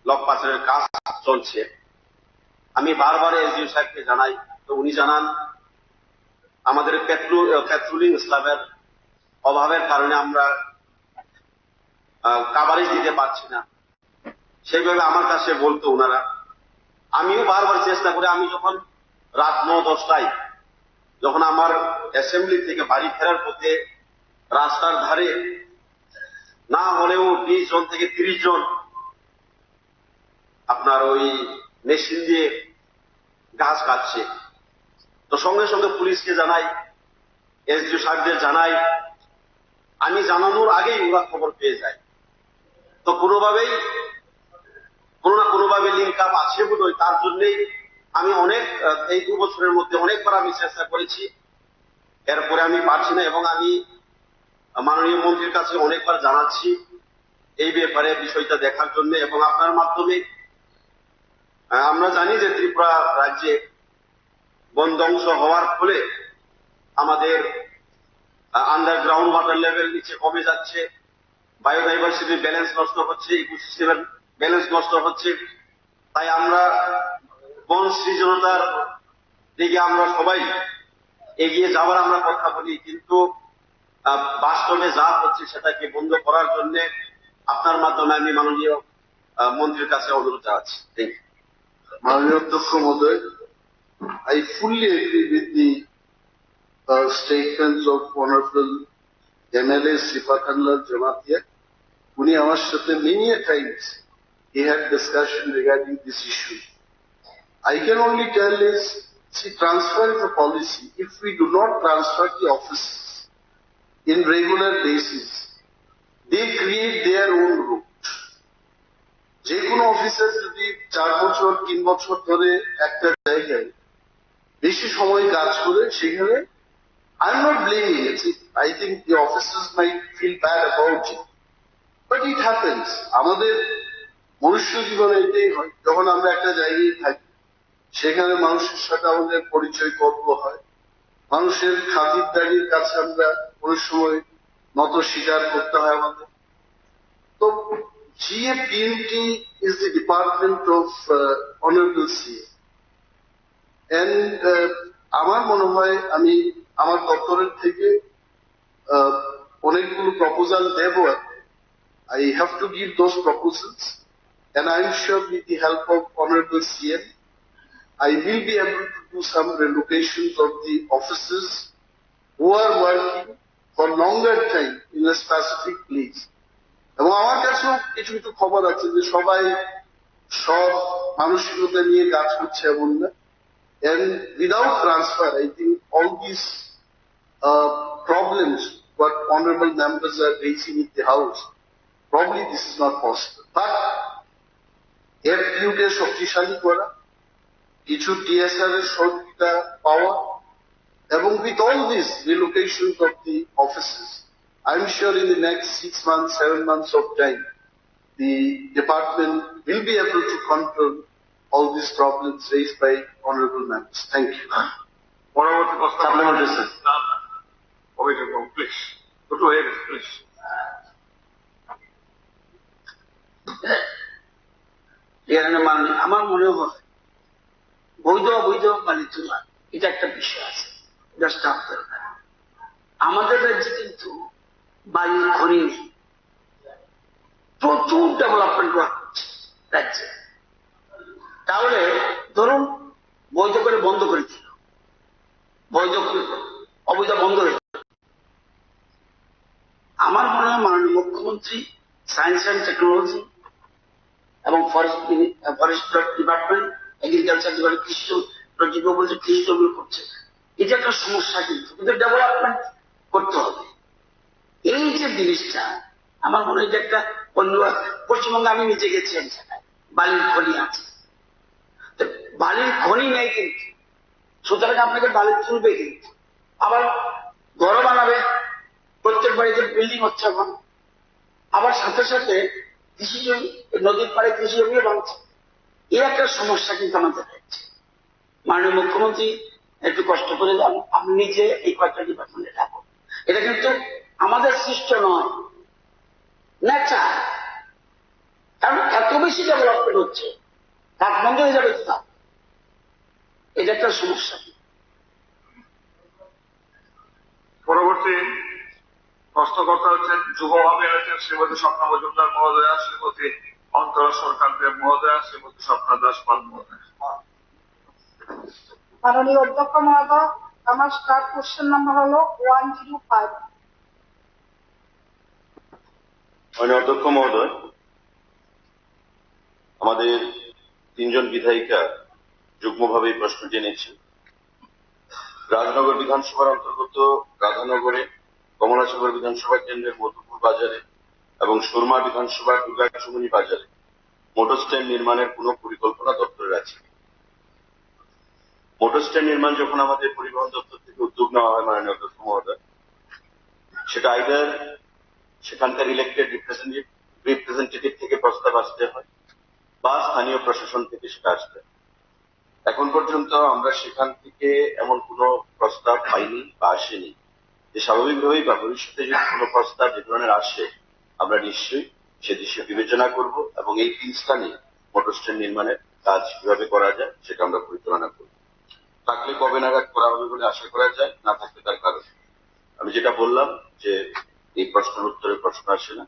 লক পাচারের কাজ চলছে। আমি বারবার এসডিও সাহেবকে জানাই, তো উনি জানান, আমাদের পেট্রো-, আহ, পেট্রোলিং স্টাফের অভাবের কারণে আমরা, আহ, কাভারেজ দিতে পারছি না। সেইভাবে আমার কাছে বলতো ওনারা। আমিও বারবার চেষ্টা করি, আমি যখন রাত ন দশটায় যখন আমার অ্যাসেম্বলি থেকে বাড়ি ফেরার পথে রাস্তার ধারে না হলেও বিশ জন থেকে তিরিশ জন আপনার ওই মেশিন দিয়ে গাছ কাটছে। তো সঙ্গে সঙ্গে পুলিশকে জানাই, এসডিও সাহেবদের জানাই, আমি জানানোর আগেই ওরা খবর পেয়ে যায়। তো কোনোভাবেই কোনো না কোনোভাবে লিঙ্ক আপ আছে বোধহয়, তার জন্যই আমি অনেক, আহ, এই দু বছরের মধ্যে অনেকবার আমি চেষ্টা করেছি, এরপরে আমি পারছি না। এবং আমি মাননীয় মন্ত্রীর কাছে অনেকবার জানাচ্ছি এই ব্যাপারে বিষয়টা দেখার জন্য। এবং আপনার মাধ্যমে, আহ, আমরা জানি যে ত্রিপুরা রাজ্যে বন ধ্বংস হওয়ার ফলে আমাদের আন্ডারগ্রাউন্ড ওয়াটার লেভেল নিচে কমে যাচ্ছে, বায়োডাইভার্সিটির ব্যালেন্স নষ্ট হচ্ছে, ইকোসিস্টেমের ব্যালেন্স নষ্ট হচ্ছে। তাই আমরা বন সৃজনতার দিকে আমরা সবাই এগিয়ে যাওয়ার আমরা কথা বলি, কিন্তু আহ, বাস্তবে যা হচ্ছে সেটাকে বন্ধ করার জন্য আপনার মাধ্যমে আমি মাননীয় আহ, মন্ত্রীর কাছে অনুরোধ জানাচ্ছি। Thank you. মাননীয় অধ্যক্ষ মহোদয়, I fully agree with the uh, statements of Honorable M L A Sripadhanlal Jamatia. উনি আমার সাথে many a times he had discussion regarding this issue. I can only tell is, see, transfer is a policy. If we do not transfer the offices in regular basis, they create their own route. যে কোনো অফিসার যদি চার বছর, তিন বছর ধরে একটা জায়গায় বেশি সময় কাজ করে, সেখানে I am not blaming it. I think the officers might feel bad about it, but it happens. আমাদের মনুষ্য জীবনে এটাই হয়, যখন আমরা একটা জায়গায় থাকি, সেখানে মানুষের সাথে আমাদের পরিচয় পর্ব হয়, মানুষের খাতিরদারির কাছে আমরা অনেক সময় নত স্বীকার করতে হয় আমাদের। তো G A P M T is the department of uh, Honorable C M, and uh, আমার মনে হয় আমি আমার দপ্তরের থেকে আহ, অনেকগুলো প্রপোজাল দেব। I have to give those proposals, and I am sure with the help of Honorable C M, I will be able to do some relocations of the offices who are working for longer time in a specific place. এবং আমার কাছেও কিছু কিছু খবর আছে যে সবাই সব মানসিকতা নিয়ে কাজ করছে এমন না, and without transfer, I think all these uh, problems what honorable members are raising in the House, probably this is not possible. But FPU কে শক্তিশালী করা, কিছু টিএসআর এর সহযোগিতা পাওয়া, এবং with all these relocations of the offices, I'm sure in the next six months, seven months of time, the department will be able to control all these problems raised by honorable members. Thank you. পরবর্তী প্রস্তাব। Supplementary, sir. অভিযোগ, প্লিজ। দুটো হয়ে গেছে, প্লিজ। এখানে মানে আমার মনে হয় বৈধ অবৈধ বালি তোলা, এটা একটা বিষয় আছে, এটা স্টাফ দরকার। আমাদের রাজ্যে কিন্তু বালি খনি নেই, প্রচুর ডেভেলপমেন্ট ওয়ার্ক হচ্ছে রাজ্যে। তাহলে ধরুন বৈধ করে বন্ধ করে দিল, বৈধ করে, অবৈধ বন্ধ হয়ে গেল। আমার মনে হয় মাননীয় মুখ্যমন্ত্রী সায়েন্স অ্যান্ড টেকনোলজি এবং forest, forest department, agriculture department, কৃষি, প্রযুক্তি বলতে কৃষি জমি করছে। এটা একটা সমস্যা, কিন্তু কিন্তু ডেভেলপমেন্ট করতে হবে। এই যে জিনিসটা, আমার মনে হয় যে একটা অন্য, পশ্চিমবঙ্গে আমি নিজে গেছি এক জায়গায়, বালির খনি আছে। তো বালির খনি নেই কিন্তু, সুতরাং আপনাকে বালি তুলবে কিন্তু, আবার ঘরও বানাবে, প্রত্যেক বাড়িতে বিল্ডিং হচ্ছে এখন, আবার সাথে সাথে কৃষি জমি, নদীর পাড়ে কৃষি জমিও বানছে। এই একটা সমস্যা কিন্তু আমাদের হচ্ছে। মাননীয় মুখ্যমন্ত্রী একটু কষ্ট করে যান, আপনি নিজে এই কয়েকটা ডিপার্টমেন্টে থাকুন। এটা কিন্তু আমাদের সৃষ্ট নয়, নেচার। কারণ এত বেশি ডেভেলপমেন্ট হচ্ছে, কাজ বন্ধ হয়ে যাবে তো। এটা একটা সমস্যা। পরবর্তী প্রশ্নকর্তা হচ্ছেন যুবভাবে রয়েছেন শ্রীমতী স্বপ্না মজুমদার মহোদয়া, শ্রীমতী অন্তরা সরকার দেব মহোদয়া, শ্রীমতী স্বপ্না দাস পাল মহোদয়া। মাননীয় অধ্যক্ষ মহোদয়, আমার স্টার্ট কোশ্চেন নাম্বার হলো ওয়ান জিরো ফাইভ। মাননীয় অধ্যক্ষ মহোদয়, আমাদের তিনজন বিধায়িকা যুগ্মভাবে এই প্রশ্নটি এনেছেন। রাজনগর বিধানসভার অন্তর্গত রাধানগরে, কমলাসাগর বিধানসভা কেন্দ্রের মধুপুর বাজারে এবং সুরমা বিধানসভার দুর্গাচুমুনি বাজারে মোটর স্ট্যান্ড নির্মাণের কোনো পরিকল্পনা দপ্তরের আছে। মোটর স্ট্যান্ড নির্মাণ যখন আমাদের পরিবহন দপ্তর থেকে উদ্যোগ নেওয়া হয়, মাননীয় অধ্যক্ষ মহোদয়, সেটা আইদার সেখানকার ইলেক্টেড রিপ্রেজেন্টেটিভ রিপ্রেজেন্টেটিভ থেকে প্রস্তাব আসতে হয় বা স্থানীয় প্রশাসন থেকে সেটা আসতে হয়। এখন পর্যন্ত আমরা সেখান থেকে এমন কোনো প্রস্তাব পাইনি বা আসেনি। যে স্বাভাবিকভাবেই বা ভবিষ্যতে যদি কোনো প্রস্তাব যে ধরনের আসে, আমরা নিশ্চয়ই সে দিকে বিবেচনা করব এবং এই তিন স্থানে মোটর স্ট্যান্ড নির্মাণের কাজ কিভাবে করা যায় সেটা আমরা পরিচালনা করব। থাকলে কবে নাগাদ করা হবে বলে আশা করা যায়, না থাকলে তার কারণ আমি যেটা বললাম যে এই প্রশ্নের উত্তরে প্রশ্ন আসে না,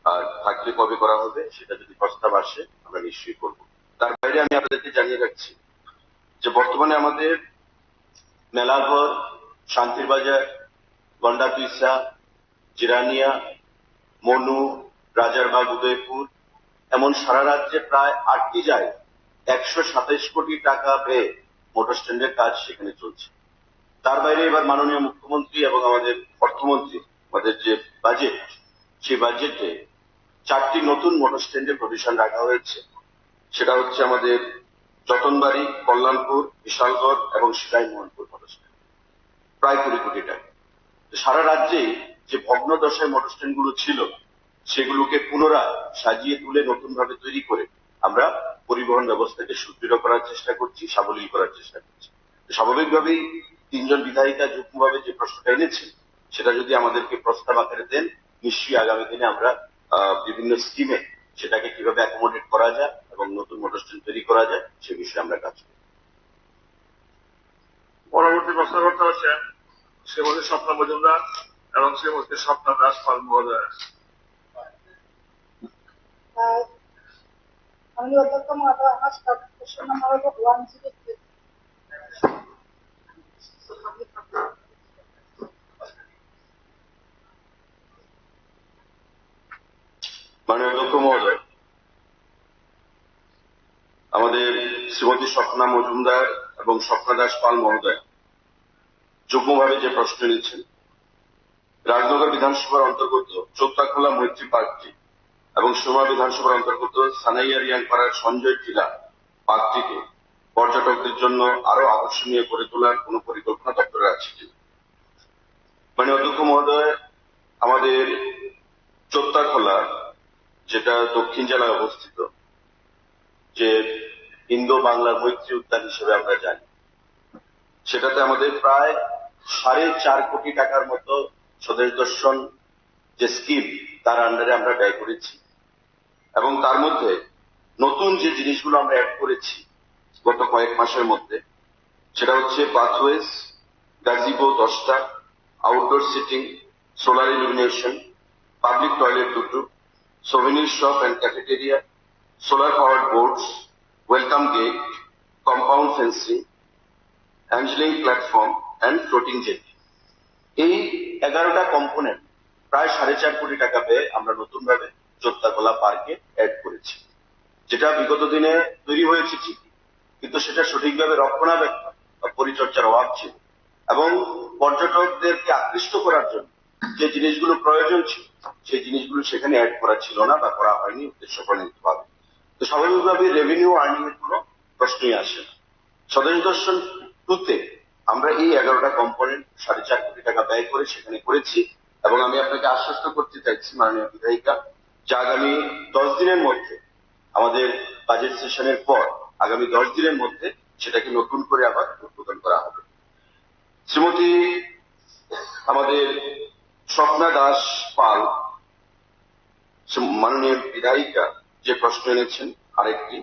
আর থাকলে কবে করা হবে সেটা যদি প্রস্তাব আসে আমরা নিশ্চয়ই করব। তার বাইরে আমি আপনাদেরকে জানিয়ে রাখছি যে বর্তমানে আমাদের মেলাঘর, শান্তির বাজার, গন্ডাতুইসা, জিরানিয়া, মনু, রাজারবাগ, উদয়পুর, এমন সারা রাজ্যে প্রায় আটটি জায়গায় একশো সাতাইশ কোটি টাকা ব্যয়ে মোটর স্ট্যান্ডের কাজ সেখানে চলছে। তার বাইরে এবার মাননীয় মুখ্যমন্ত্রী এবং আমাদের অর্থমন্ত্রী আমাদের যে বাজেট, সেই বাজেটে চারটি নতুন মোটর স্ট্যান্ডের প্রভিশন রাখা হয়েছে। সেটা হচ্ছে আমাদের যতনবাড়ি, কল্যাণপুর, বিশালগড় এবং সিরাজমোহনপুর মোটর স্ট্যান্ড, প্রায় কুড়ি কোটি টাকা। তো সারা রাজ্যে যে ভগ্ন দশায় মোটর স্ট্যান্ড গুলো ছিল, সেগুলোকে পুনরায় সাজিয়ে তুলে নতুন ভাবে তৈরি করে আমরা পরিবহন ব্যবস্থাকে সুদৃঢ় করার চেষ্টা করছি, সাবলীল করার চেষ্টা করছি। তো স্বাভাবিকভাবেই তিনজন বিধায়িকা যুগ্মভাবে যে প্রশ্নটা এনেছেন, সেটা যদি আমাদেরকে প্রস্তাব আকারে দেন, নিশ্চয়ই আগামী দিনে আমরা আহ, বিভিন্ন স্কিমে সেটাকে কিভাবে অ্যাকোমোডেট করা যায় এবং নতুন মোটর স্ট্যান্ড তৈরি করা যায়, সে বিষয়ে আমরা কাজ করি। পরবর্তী প্রশ্নকর্তা হচ্ছেন শ্রীমতী স্বপ্না মজুমদার এবং শ্রীমতী স্বপ্না দাস পাল মহোদয়া। আহ, মাননীয় অধ্যক্ষ মহোদয়, আমার স্টার্ট কোশ্চেন নাম্বার হলো ওয়ান জিরো থ্রি। মাননীয় অধ্যক্ষ মহোদয়, আমাদের শ্রীমতী স্বপ্না মজুমদার এবং স্বপ্না দাস পাল মহোদয় যুগ্মভাবে যে প্রশ্ন এনেছেন, রাজনগর বিধানসভার অন্তর্গত চোত্তাখোলা মৈত্রী পার্কটি এবং সুরমা বিধানসভার অন্তর্গত সানাইয়া রিয়াংপাড়ার সঞ্জয় টিলা পার্কটিকে পর্যটকদের জন্য আরো আকর্ষণীয় করে তোলার কোনো পরিকল্পনা দপ্তরের আছে কিনা? মানে, অধ্যক্ষ মহোদয়, আমাদের চোত্তাখোলা, যেটা দক্ষিণ জেলায় অবস্থিত, যে ইন্দো বাংলার মৈত্রী উদ্যান হিসেবে আমরা জানি, সেটাতে আমাদের প্রায় সাড়ে চার কোটি টাকার মতো স্বদেশ দর্শন যে স্কিম, তার আন্ডারে আমরা ব্যয় করেছি। এবং তার মধ্যে নতুন যে জিনিসগুলো আমরা অ্যাড করেছি গত কয়েক মাসের মধ্যে, সেটা হচ্ছে পাথওয়েজ, গাজিবো দশটা, outdoor seating, solar illumination, public toilet দুটো, souvenir shop and cafeteria, solar powered boats, welcome gate, compound fencing, anchoring platform and floating jetty। এই এগারোটা কম্পোনেন্ট প্রায় সাড়ে চার কোটি টাকা ব্যয়ে আমরা নতুনভাবে চোত্তাখোলা পার্কে অ্যাড করেছি। যেটা বিগত দিনে তৈরি হয়েছে ঠিকই, কিন্তু সেটা সঠিকভাবে রক্ষণাবেক্ষণ বা পরিচর্যার অভাব ছিল। এবং পর্যটকদেরকে আকৃষ্ট করার জন্য যে জিনিসগুলো প্রয়োজন ছিল, সেই জিনিসগুলো সেখানে অ্যাড করা ছিল না বা করা হয়নি উদ্দেশ্য প্রণোদিতভাবে। তো স্বাভাবিকভাবেই রেভিনিউ আর্নিং এর কোনো প্রশ্নই আসে না। স্বদেশ দর্শন টু তে আমরা এই এগারোটা কম্পোনেন্ট সাড়ে চার কোটি টাকা ব্যয় করে সেখানে করেছি। এবং আমি আপনাকে আশ্বস্ত করতে চাইছি মাননীয় বিধায়িকা, যে আগামী দশ দিনের মধ্যে আমাদের বাজেট সেশনের পর আগামী দশ দিনের মধ্যে সেটাকে নতুন করে আবার উদ্বোধন করা হবে। শ্রীমতী আমাদের স্বপ্না দাস পাল, মাননীয় বিধায়িকা, যে প্রশ্ন এনেছেন আরেকটি,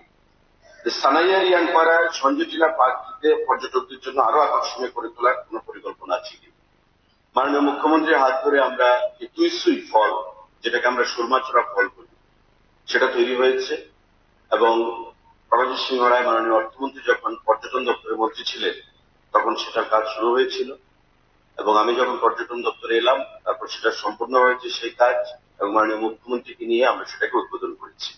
যে সানাইয়া রিয়াংপাড়া সঞ্জয় টিলা পার্কটিতে পর্যটকদের জন্য আরো আকর্ষণীয় করে তোলার কোনো পরিকল্পনা আছে কি? মাননীয় মুখ্যমন্ত্রীর হাত ধরে আমরা যে তুইসুই ফল, যেটাকে আমরা সুরমাচড়া ফল বলি, সেটা তৈরি হয়েছে। এবং প্রণজিৎ সিংহ রায় মাননীয় অর্থমন্ত্রী যখন পর্যটন দপ্তরের মন্ত্রী ছিলেন, তখন সেটার কাজ শুরু হয়েছিল। এবং আমি যখন পর্যটন দপ্তরে এলাম, তারপর সেটা সম্পূর্ণ হয়েছে সেই কাজ। এবং মাননীয় মুখ্যমন্ত্রীকে নিয়ে আমরা সেটাকে উদ্বোধন করেছি।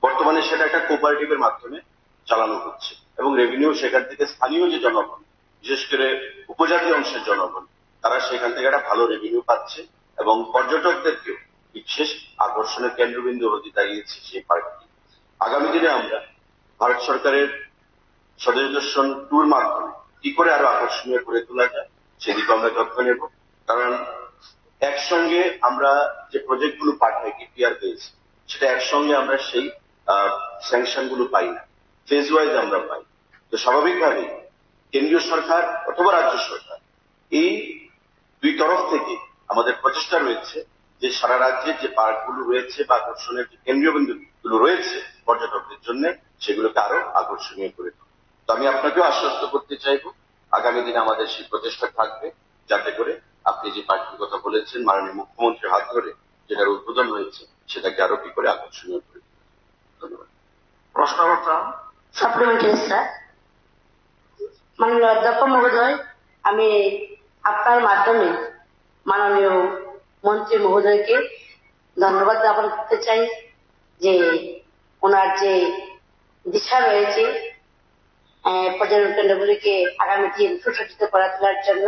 বর্তমানে সেটা একটা কোঅপারেটিভের মাধ্যমে চালানো হচ্ছে এবং রেভিনিউ সেখান থেকে স্থানীয় যে জনগণ, বিশেষ করে উপজাতি অংশের জনগণ, তারা সেখান থেকে একটা ভালো রেভিনিউ পাচ্ছে এবং পর্যটকদেরকেও বিশেষ আকর্ষণের কেন্দ্রবিন্দু হতে দাঁড়িয়েছে সেই পার্কটি। আগামী দিনে আমরা ভারত সরকারের স্বদেশ দর্শন টুর মাধ্যমে কি করে আরো আকর্ষণীয় করে তোলা যায়, সেদিকে আমরা যত্ন নেব। কারণ একসঙ্গে আমরা যে প্রজেক্টগুলো পাঠাই ডিপিআর বেস, সেটা একসঙ্গে আমরা সেই স্যাংশন গুলো পাই না, ফেজ ওয়াইজ আমরা পাই। তো স্বাভাবিকভাবেই কেন্দ্রীয় সরকার অথবা রাজ্য সরকার, এই দুই তরফ থেকে আমাদের প্রচেষ্টা রয়েছে যে সারা রাজ্যে যে পার্কগুলো রয়েছে বা আকর্ষণের যে কেন্দ্রীয় বিন্দুগুলো রয়েছে পর্যটকদের জন্য, সেগুলোকে আরো আকর্ষণীয় করে তোলা। তো আমি আপনাকেও আশ্বস্ত করতে চাইবো, আগামী দিনে আমাদের সেই প্রচেষ্টা থাকবে, যাতে করে আপনি যে পার্কটির কথা বলেছেন, মাননীয় মুখ্যমন্ত্রীর হাত ধরে যেটার উদ্বোধন হয়েছে, সেটাকে আরো কি করে আকর্ষণীয় করে তুলতে পারেন। ধন্যবাদ। প্রশ্ন করতাম। সাপ্লিমেন্টারি স্যার, মাননীয় অধ্যক্ষ মহোদয়, আমি আপনার মাধ্যমে মাননীয় মন্ত্রী মহোদয়কে ধন্যবাদ জ্ঞাপন করতে চাই যে ওনার যে দিশা রয়েছে, আহ, পর্যটন কেন্দ্রগুলিকে আগামী দিন সুসজ্জিত করে তোলার জন্য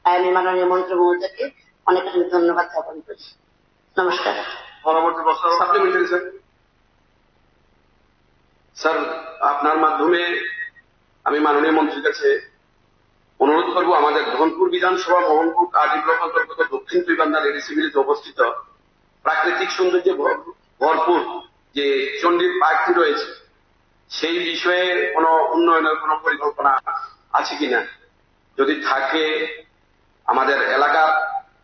আমি মাননীয় মন্ত্রী মহোদয়কে অনেক অনেক ধন্যবাদ জ্ঞাপন করি। নমস্কার। পরবর্তী প্রশ্ন। Supplementary sir. স্যার, আপনার মাধ্যমে আমি মাননীয় মন্ত্রীর কাছে অনুরোধ করব, আমাদের ধনপুর বিধানসভা মোহনপুর আরডি ব্লক অন্তর্গত দক্ষিণ তুইবান্ধার এডিসি ভিলেজে অবস্থিত প্রাকৃতিক সৌন্দর্যে ভর-, ভরপুর যে চণ্ডীর পার্কটি রয়েছে, সেই বিষয়ে কোনো উন্নয়নের কোনো পরিকল্পনা আছে কিনা? যদি থাকে, আমাদের এলাকার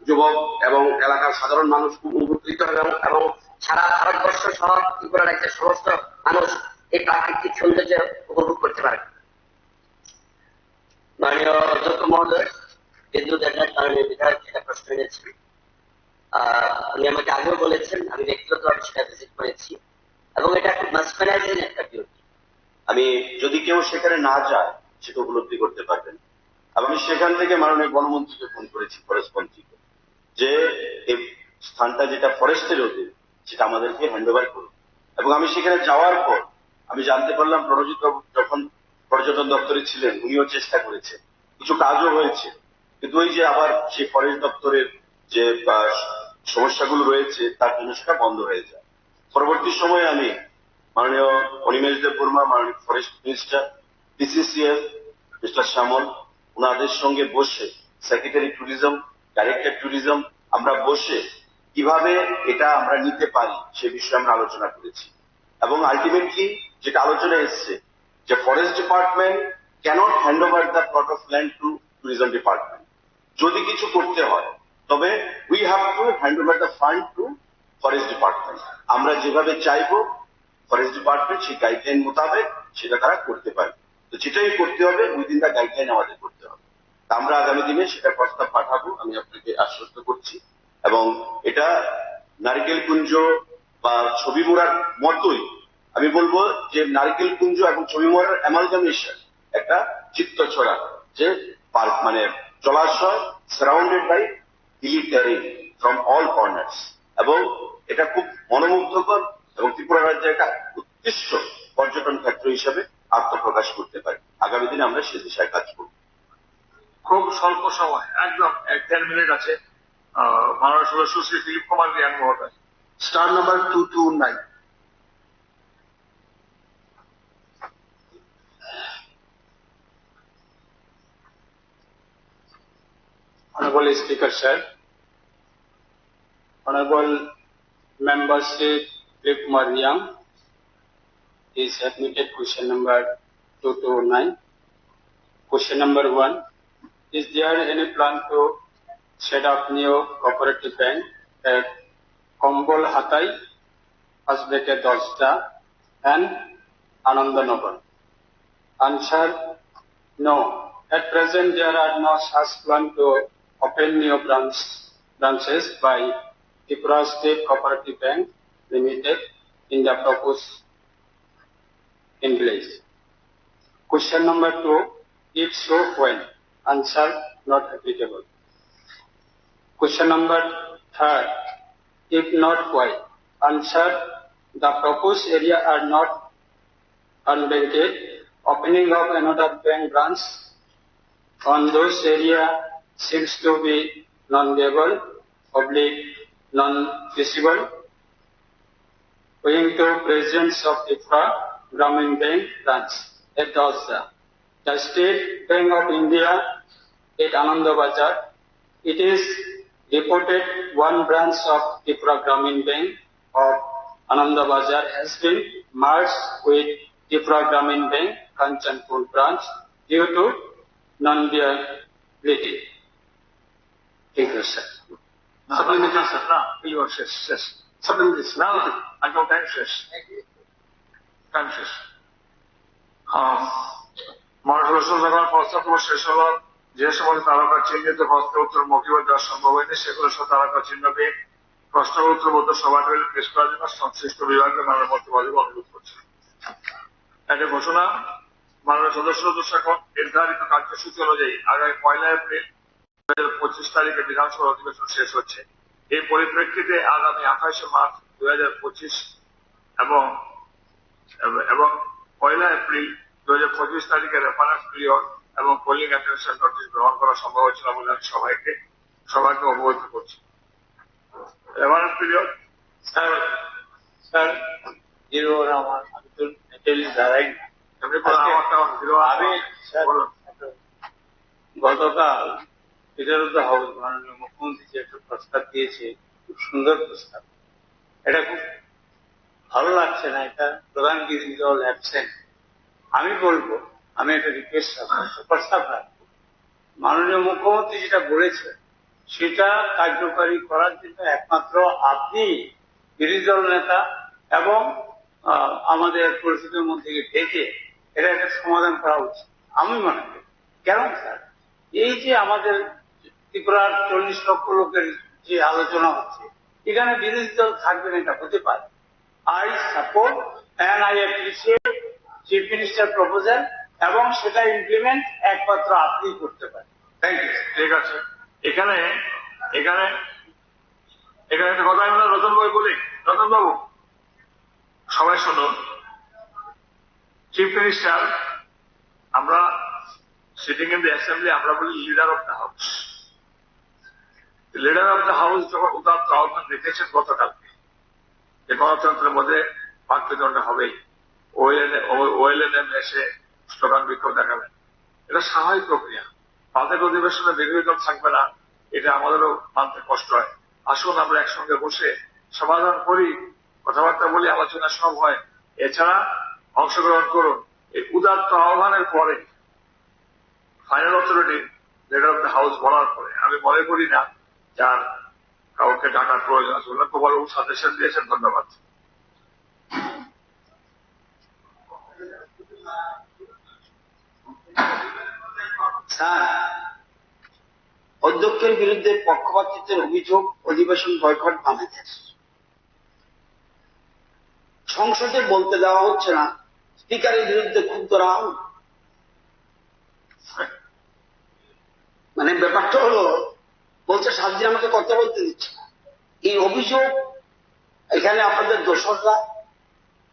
যুবক এবং এলাকার সাধারণ মানুষ খুব উপকৃত হবে এবং, এবং সারা ভারতবর্ষ সহ ত্রিপুরা রাজ্যের সমস্ত মানুষ এই প্রাকৃতিক সৌন্দর্য উপভোগ করতে পারবে। মাননীয় অধ্যক্ষ মহোদয়, বিদ্যুৎ এলাকার কারণে বিধায়ক একটা প্রশ্ন এনেছি। আহ, আপনি আমাকে আগেও বলেছেন, আমি ব্যক্তিগতভাবে সেটা ভিজিট করেছি এবং এটা খুব মেসমেরাইজিং একটা ভিউ। আমি যদি কেউ সেখানে না যায়, সেটা উপলব্ধি করতে পারবেন। আমি সেখান থেকে মাননীয় বনমন্ত্রীকে ফোন করেছি, ফরেস্ট মন্ত্রীকে, যে এই স্থানটা যেটা ফরেস্টের অধীন, সেটা আমাদেরকে হ্যান্ড ওভার করুন। এবং আমি সেখানে যাওয়ার পর আমি জানতে পারলাম, প্রণজিৎ বাবু যখন পর্যটন দপ্তরে ছিলেন, উনিও চেষ্টা করেছেন, কিছু কাজও হয়েছে, কিন্তু ওই যে আবার সেই ফরেস্ট দপ্তরের যে আহ, সমস্যাগুলো রয়েছে, তার জন্য সেটা বন্ধ হয়ে যায়। পরবর্তী সময়ে আমি মাননীয় অনিমেষ দেব বর্মা, মাননীয় ফরেস্ট মিনিস্টার, ডিসিসিএফ মিস্টার শ্যামল, ওনাদের সঙ্গে বসে, সেক্রেটারি ট্যুরিজম, ডাইরেক্টর ট্যুরিজম, আমরা বসে কিভাবে এটা আমরা নিতে পারি, সে বিষয়ে আমরা আলোচনা করেছি। এবং আলটিমেটলি যেটা আলোচনা এসছে, যে forest department cannot hand over the plot of land to tourism department। যদি কিছু করতে হয়, তবে we have to hand over the fund to forest department। আমরা যেভাবে চাইবো, ফরেস্ট ডিপার্টমেন্ট সেই গাইডলাইন মোতাবেক সেটা তারা করতে পারে। তো যেটাই করতে হবে, উইদিন দ্য গাইডলাইন আমাদের করতে হবে। তা আমরা আগামী দিনে সেটা প্রস্তাব পাঠাবো, আমি আপনাকে আশ্বস্ত করছি। এবং এটা নারিকেল কুঞ্জ বা ছবিমুড়ার মতোই, আমি বলবো যে নারিকেল কুঞ্জ এবং ছবিমুড়ার অ্যামালগামেশন, একটা চিত্তছড়া, যে পার্ক, মানে জলাশয়, surrounded by hilly terrain from all corners। এবং এটা খুব মনোমুগ্ধকর এবং ত্রিপুরা রাজ্যে এটা উৎকৃষ্ট পর্যটন ক্ষেত্র হিসেবে আত্মপ্রকাশ করতে পারে। আগামী দিনে আমরা সে দিশায় কাজ করব। খুব স্বল্প সময়, একদম এক দেড় মিনিট আছে। আহ, মাননীয় সদস্য শ্রী দিলীপ কুমার রিয়াং মহোদয়। Star number two two nine. Honorable Speaker, sir. Honorable Member Shri Dilip Kumar Riang is admitted question number two two nine. Question number one, is there any plan to set up new cooperative bank at Kombol Hatai, Asbeke Dosda, and Anandanagar? Answer, no. At present, there are no such plan to open new branch, branches by Tripura State Cooperative Bank Limited in the proposed in village. Question number two, if so, when? Answer, not applicable. Question number third, if not, why? Answer, the proposed area are not unbanked. Opening of another bank branch on those area seems to be non-viable, oblique, non-feasible, owing to presence of Tripura Gramin Bank branch at Dosda, the State Bank of India at Ananda Bazar. It is reported one branch of Tripura Gramin Bank of Ananda Bazar has been merged with Tripura Gramin Bank Kanchanpur branch due to non-viability. ঠিক আছে, স্যার। না, না, না, স্যার, না, প্রিয়, শেষ, শেষ। Supplementary, sir. না, না, একদম টাইম শেষ। টাইম শেষ। আহ, মাননীয় সদস্য যখন প্রস্তাব শেষ হলো, যে সমস্ত তারকা চিহ্নিত প্রশ্ন উত্তর মৌখিকভাবে দেওয়া সম্ভব হয়নি, সেগুলো সব তারকা চিহ্ন দিয়ে প্রশ্ন উত্তর মতো সভা টেবিলে পেশ করার জন্য সংশ্লিষ্ট বিভাগকে মাননীয় মন্ত্রী মহোদয়কে অনুরোধ করছি। একটা ঘোষণা, মাননীয় সদস্য সদস্য এখন নির্ধারিত কার্যসূচি অনুযায়ী আগামী পয়লা এপ্রিল দুই হাজার পঁচিশ তারিখে বিধানসভা অধিবেশন শেষ হচ্ছে। এই পরিপ্রেক্ষিতে আগামী আঠাশে মার্চ দুই হাজার পঁচিশ এবং, এবং পয়লা এপ্রিল দুই হাজার পঁচিশ তারিখে রেফারেন্স পিরিয়ড এবং পোলিং অ্যাটেনশন নোটিশ গ্রহণ করা সম্ভব হয়েছিল বলে আমি সবাইকে, সবাইকে অবগত করছি। Reference period, sir, sir, zero আমার, আমি তো অ্যাকচুয়ালি দাঁড়াই না। এমনি করে আজকে আমারটা জিরো আমি, আছে। স্যার, বলুন। গতকাল লিডার অফ দ্য হাউস মাননীয় মুখ্যমন্ত্রী যে একটা প্রস্তাব দিয়েছে, খুব সুন্দর প্রস্তাব। এটা খুব ভালো লাগছে না, এটা প্রধান বিরোধী দল অ্যাবসেন্ট। আমি বলবো, আমি একটা রিকোয়েস্ট রাখবো, একটা প্রস্তাব রাখবো, মাননীয় মুখ্যমন্ত্রী যেটা বলেছেন সেটা কার্যকরী করার জন্য একমাত্র আপনি বিরোধী দল নেতা এবং, আহ, আমাদের পরিষদের মধ্যে থেকে ডেকে এটা একটা সমাধান করা উচিত, আমি মনে করি। কেন স্যার, এই যে আমাদের ত্রিপুরার চল্লিশ লক্ষ লোকের যে আলোচনা হচ্ছে, এখানে বিরোধী দল থাকবে না, এটা হতে পারে। I support and I appreciate chief minister proposal, এবং সেটা ইমপ্লিমেন্ট একমাত্র আপনি করতে পারেন। Thank you. ঠিক আছে, এখানে, এখানে, এখানে একটা কথা আমি রতন ভাই বলি, রতন বাবু, সবাই শুনুন। চিফ মিনিস্টার, আমরা সিটিং ইন দ্য অ্যাসেম্বলি, আমরা বলি leader of the house. Leader of the house যখন উদাত্ত আহ্বান রেখেছেন গতকালকে, যে গণতন্ত্রের মধ্যে বাকবিতণ্ডা হবেই, ওএলএন, ওএলএনএম এসে স্লোগান বিক্ষোভ দেখাবেন, এটা স্বাভাবিক প্রক্রিয়া। বাজেট অধিবেশনে বিরোধী দল থাকবে না, এটা আমাদেরও মানতে কষ্ট হয়। আসুন আমরা একসঙ্গে বসে সমাধান করি, কথাবার্তা বলি, আলোচনা সব হয়। এছাড়া অংশগ্রহণ করুন। এই উদাত্ত আহ্বানের পরে, final authority, leader of the house বলার পরে আমি মনে করি না যার কাউকে ডাকার প্রয়োজন আছে। ওনার তো বড় সাজেশন দিয়েছেন, ধন্যবাদ। স্যার, অধ্যক্ষের বিরুদ্ধে পক্ষপাতিত্বের অভিযোগ, অধিবেশন বয়কট বাংলাদেশ। সংসদে বলতে দেওয়া হচ্ছে না, স্পিকারের বিরুদ্ধে ক্ষুব্ধ রাহুল। মানে, ব্যাপারটা হলো, বলছে সাত দিন আমাকে কথা বলতে দিচ্ছে না। এই অভিযোগ এখানে আপনাদের দোসররা,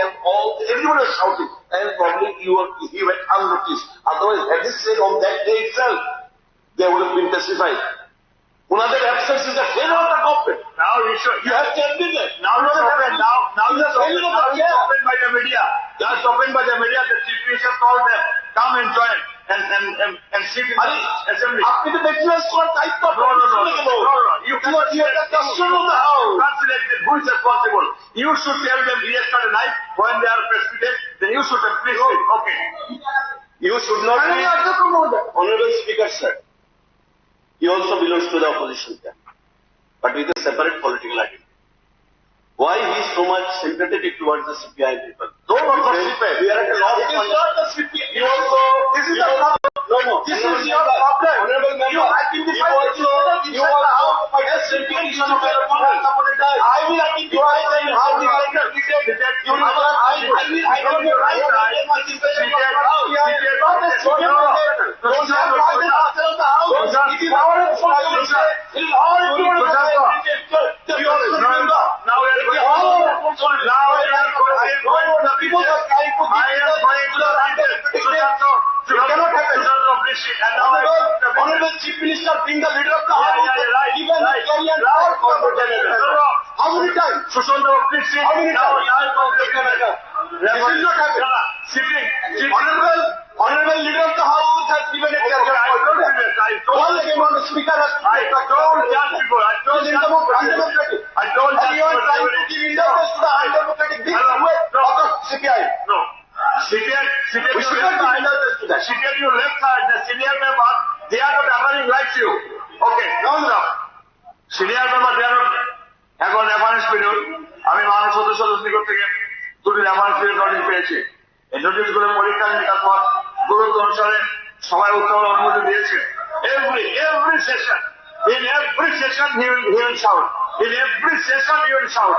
and all, everyone was shouting. And probably you were, he went unnoticed. Otherwise, had he said on that day itself, they would have been testified. ওনাদের absence is a failure of the government. Now you should, you have to admit that. Now it's open. Now, now it's open. Now it's open by the media. Now it's open by the media. The chief minister called them, "Come and join and, and, and, and sit in the assembly." আপনি তো মেনটেনেন্স করার দায়িত্ব। No, no, no, no, no, no. You cannot select the house. Who is responsible? You should tell them yesterday night when they are precipitate, then you should have please, okay. You should not be, Honorable Speaker, sir. He also belongs to the opposition camp, but with a separate political identity. Why he is so much sympathetic towards the C P I M people? Don't, not C P I M. We are at a loss. It is not the C P I M. You also, this is the problem. No, no. This is your problem. Honorable member, you identify with the C P I M. You also, you also, I will identify with how this is. You will, I, I will identify with the C P I M. Not the C P I M. It is our responsibility. It is our responsibility. Now, now we are going to, now we are going to, I am going to the people. I am going to the people. Sushanta, Sushanta, please sit. And now I Honorable, Honorable Chief Minister, being the leader of the House, yeah, yeah, right, given the right, right. How many times? Sushanta, please sit. How many times? Now I am going to the people. This is not happening. Sitting, sitting. Honorable Honorable Leader of the House has given a clear. Okay, I told you that. I told you. One second, Honorable Speaker has to I told that before. I told that before. Undemocratic. I told that before. And you are trying to give indulgence to the undemocratic things of the C P I. No. C P I, C P I, we should not give indulgence to that. C P I, you left side, the senior member, they are not offering like you. Okay, no, no. Senior member, they are not. এখন reference period, আমি মাননীয় সদস্য নিকট থেকে দুটি reference period notice পেয়েছি। এই নোটিশগুলো পরীক্ষা নিরীক্ষার পর গুরুত্ব অনুসারে সভায় উত্থাপন অনুমতি দিয়েছে। Every, every session, in every session he will, he will shout. In every session he will shout.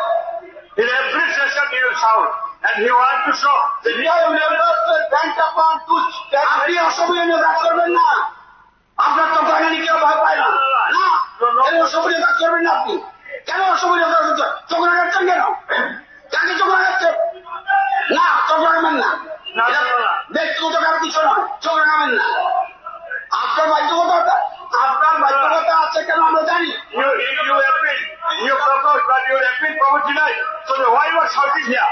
In every session he will shout. And he want to show that he, members were bent upon to stand. আপনি অসভ্য কাজ করবেন না। আপনার চোখ লাগানি কেউ ভয় পায় না। না, কেন অসভ্য কাজ করবেন না আপনি? কেন অসভ্য কাজ করবেন? চোখ লাগাচ্ছেন কেন? কাকে চোখ লাগাচ্ছেন? না, চোখ লাগাবেন না। না, না, না, না। ব্যক্তিগত কারো কিছু নয়, চোখ লাগাবেন না। আপনার বাধ্যবাধকতা, আপনার বাধ্যবাধকতা আছে কেন আমরা জানি। You, you, you appeal, you propose, but your appeal propose denied. So why you are shouting here?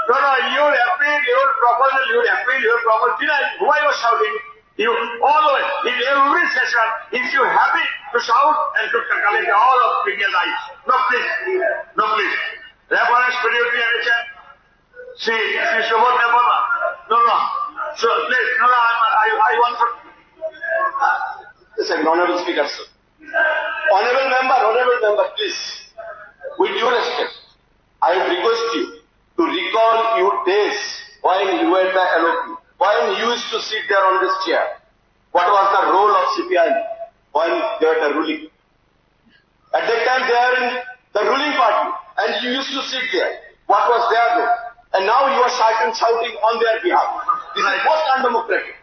No, no, your appeal, your proposal, your appeal, your propose denied. Why you are shouting? You always, in every session, if you happy to shout and to collect all of India's eyes. No, please. No, please. Reference period we are at. See, see, Shobhot Debbarma. No, no. So, please, no, no, I, I, I want to. Yes, sir, Honorable Speaker, sir. Honorable Member, Honorable Member, please. With due respect, I would request you to recall your days when you were the L O P, when you used to sit there on this chair. What was the role of C P I M when they were the ruling? At that time, they are in the ruling party, and you used to sit there. What was their role? And now you are shouting, shouting on their behalf. This is most undemocratic.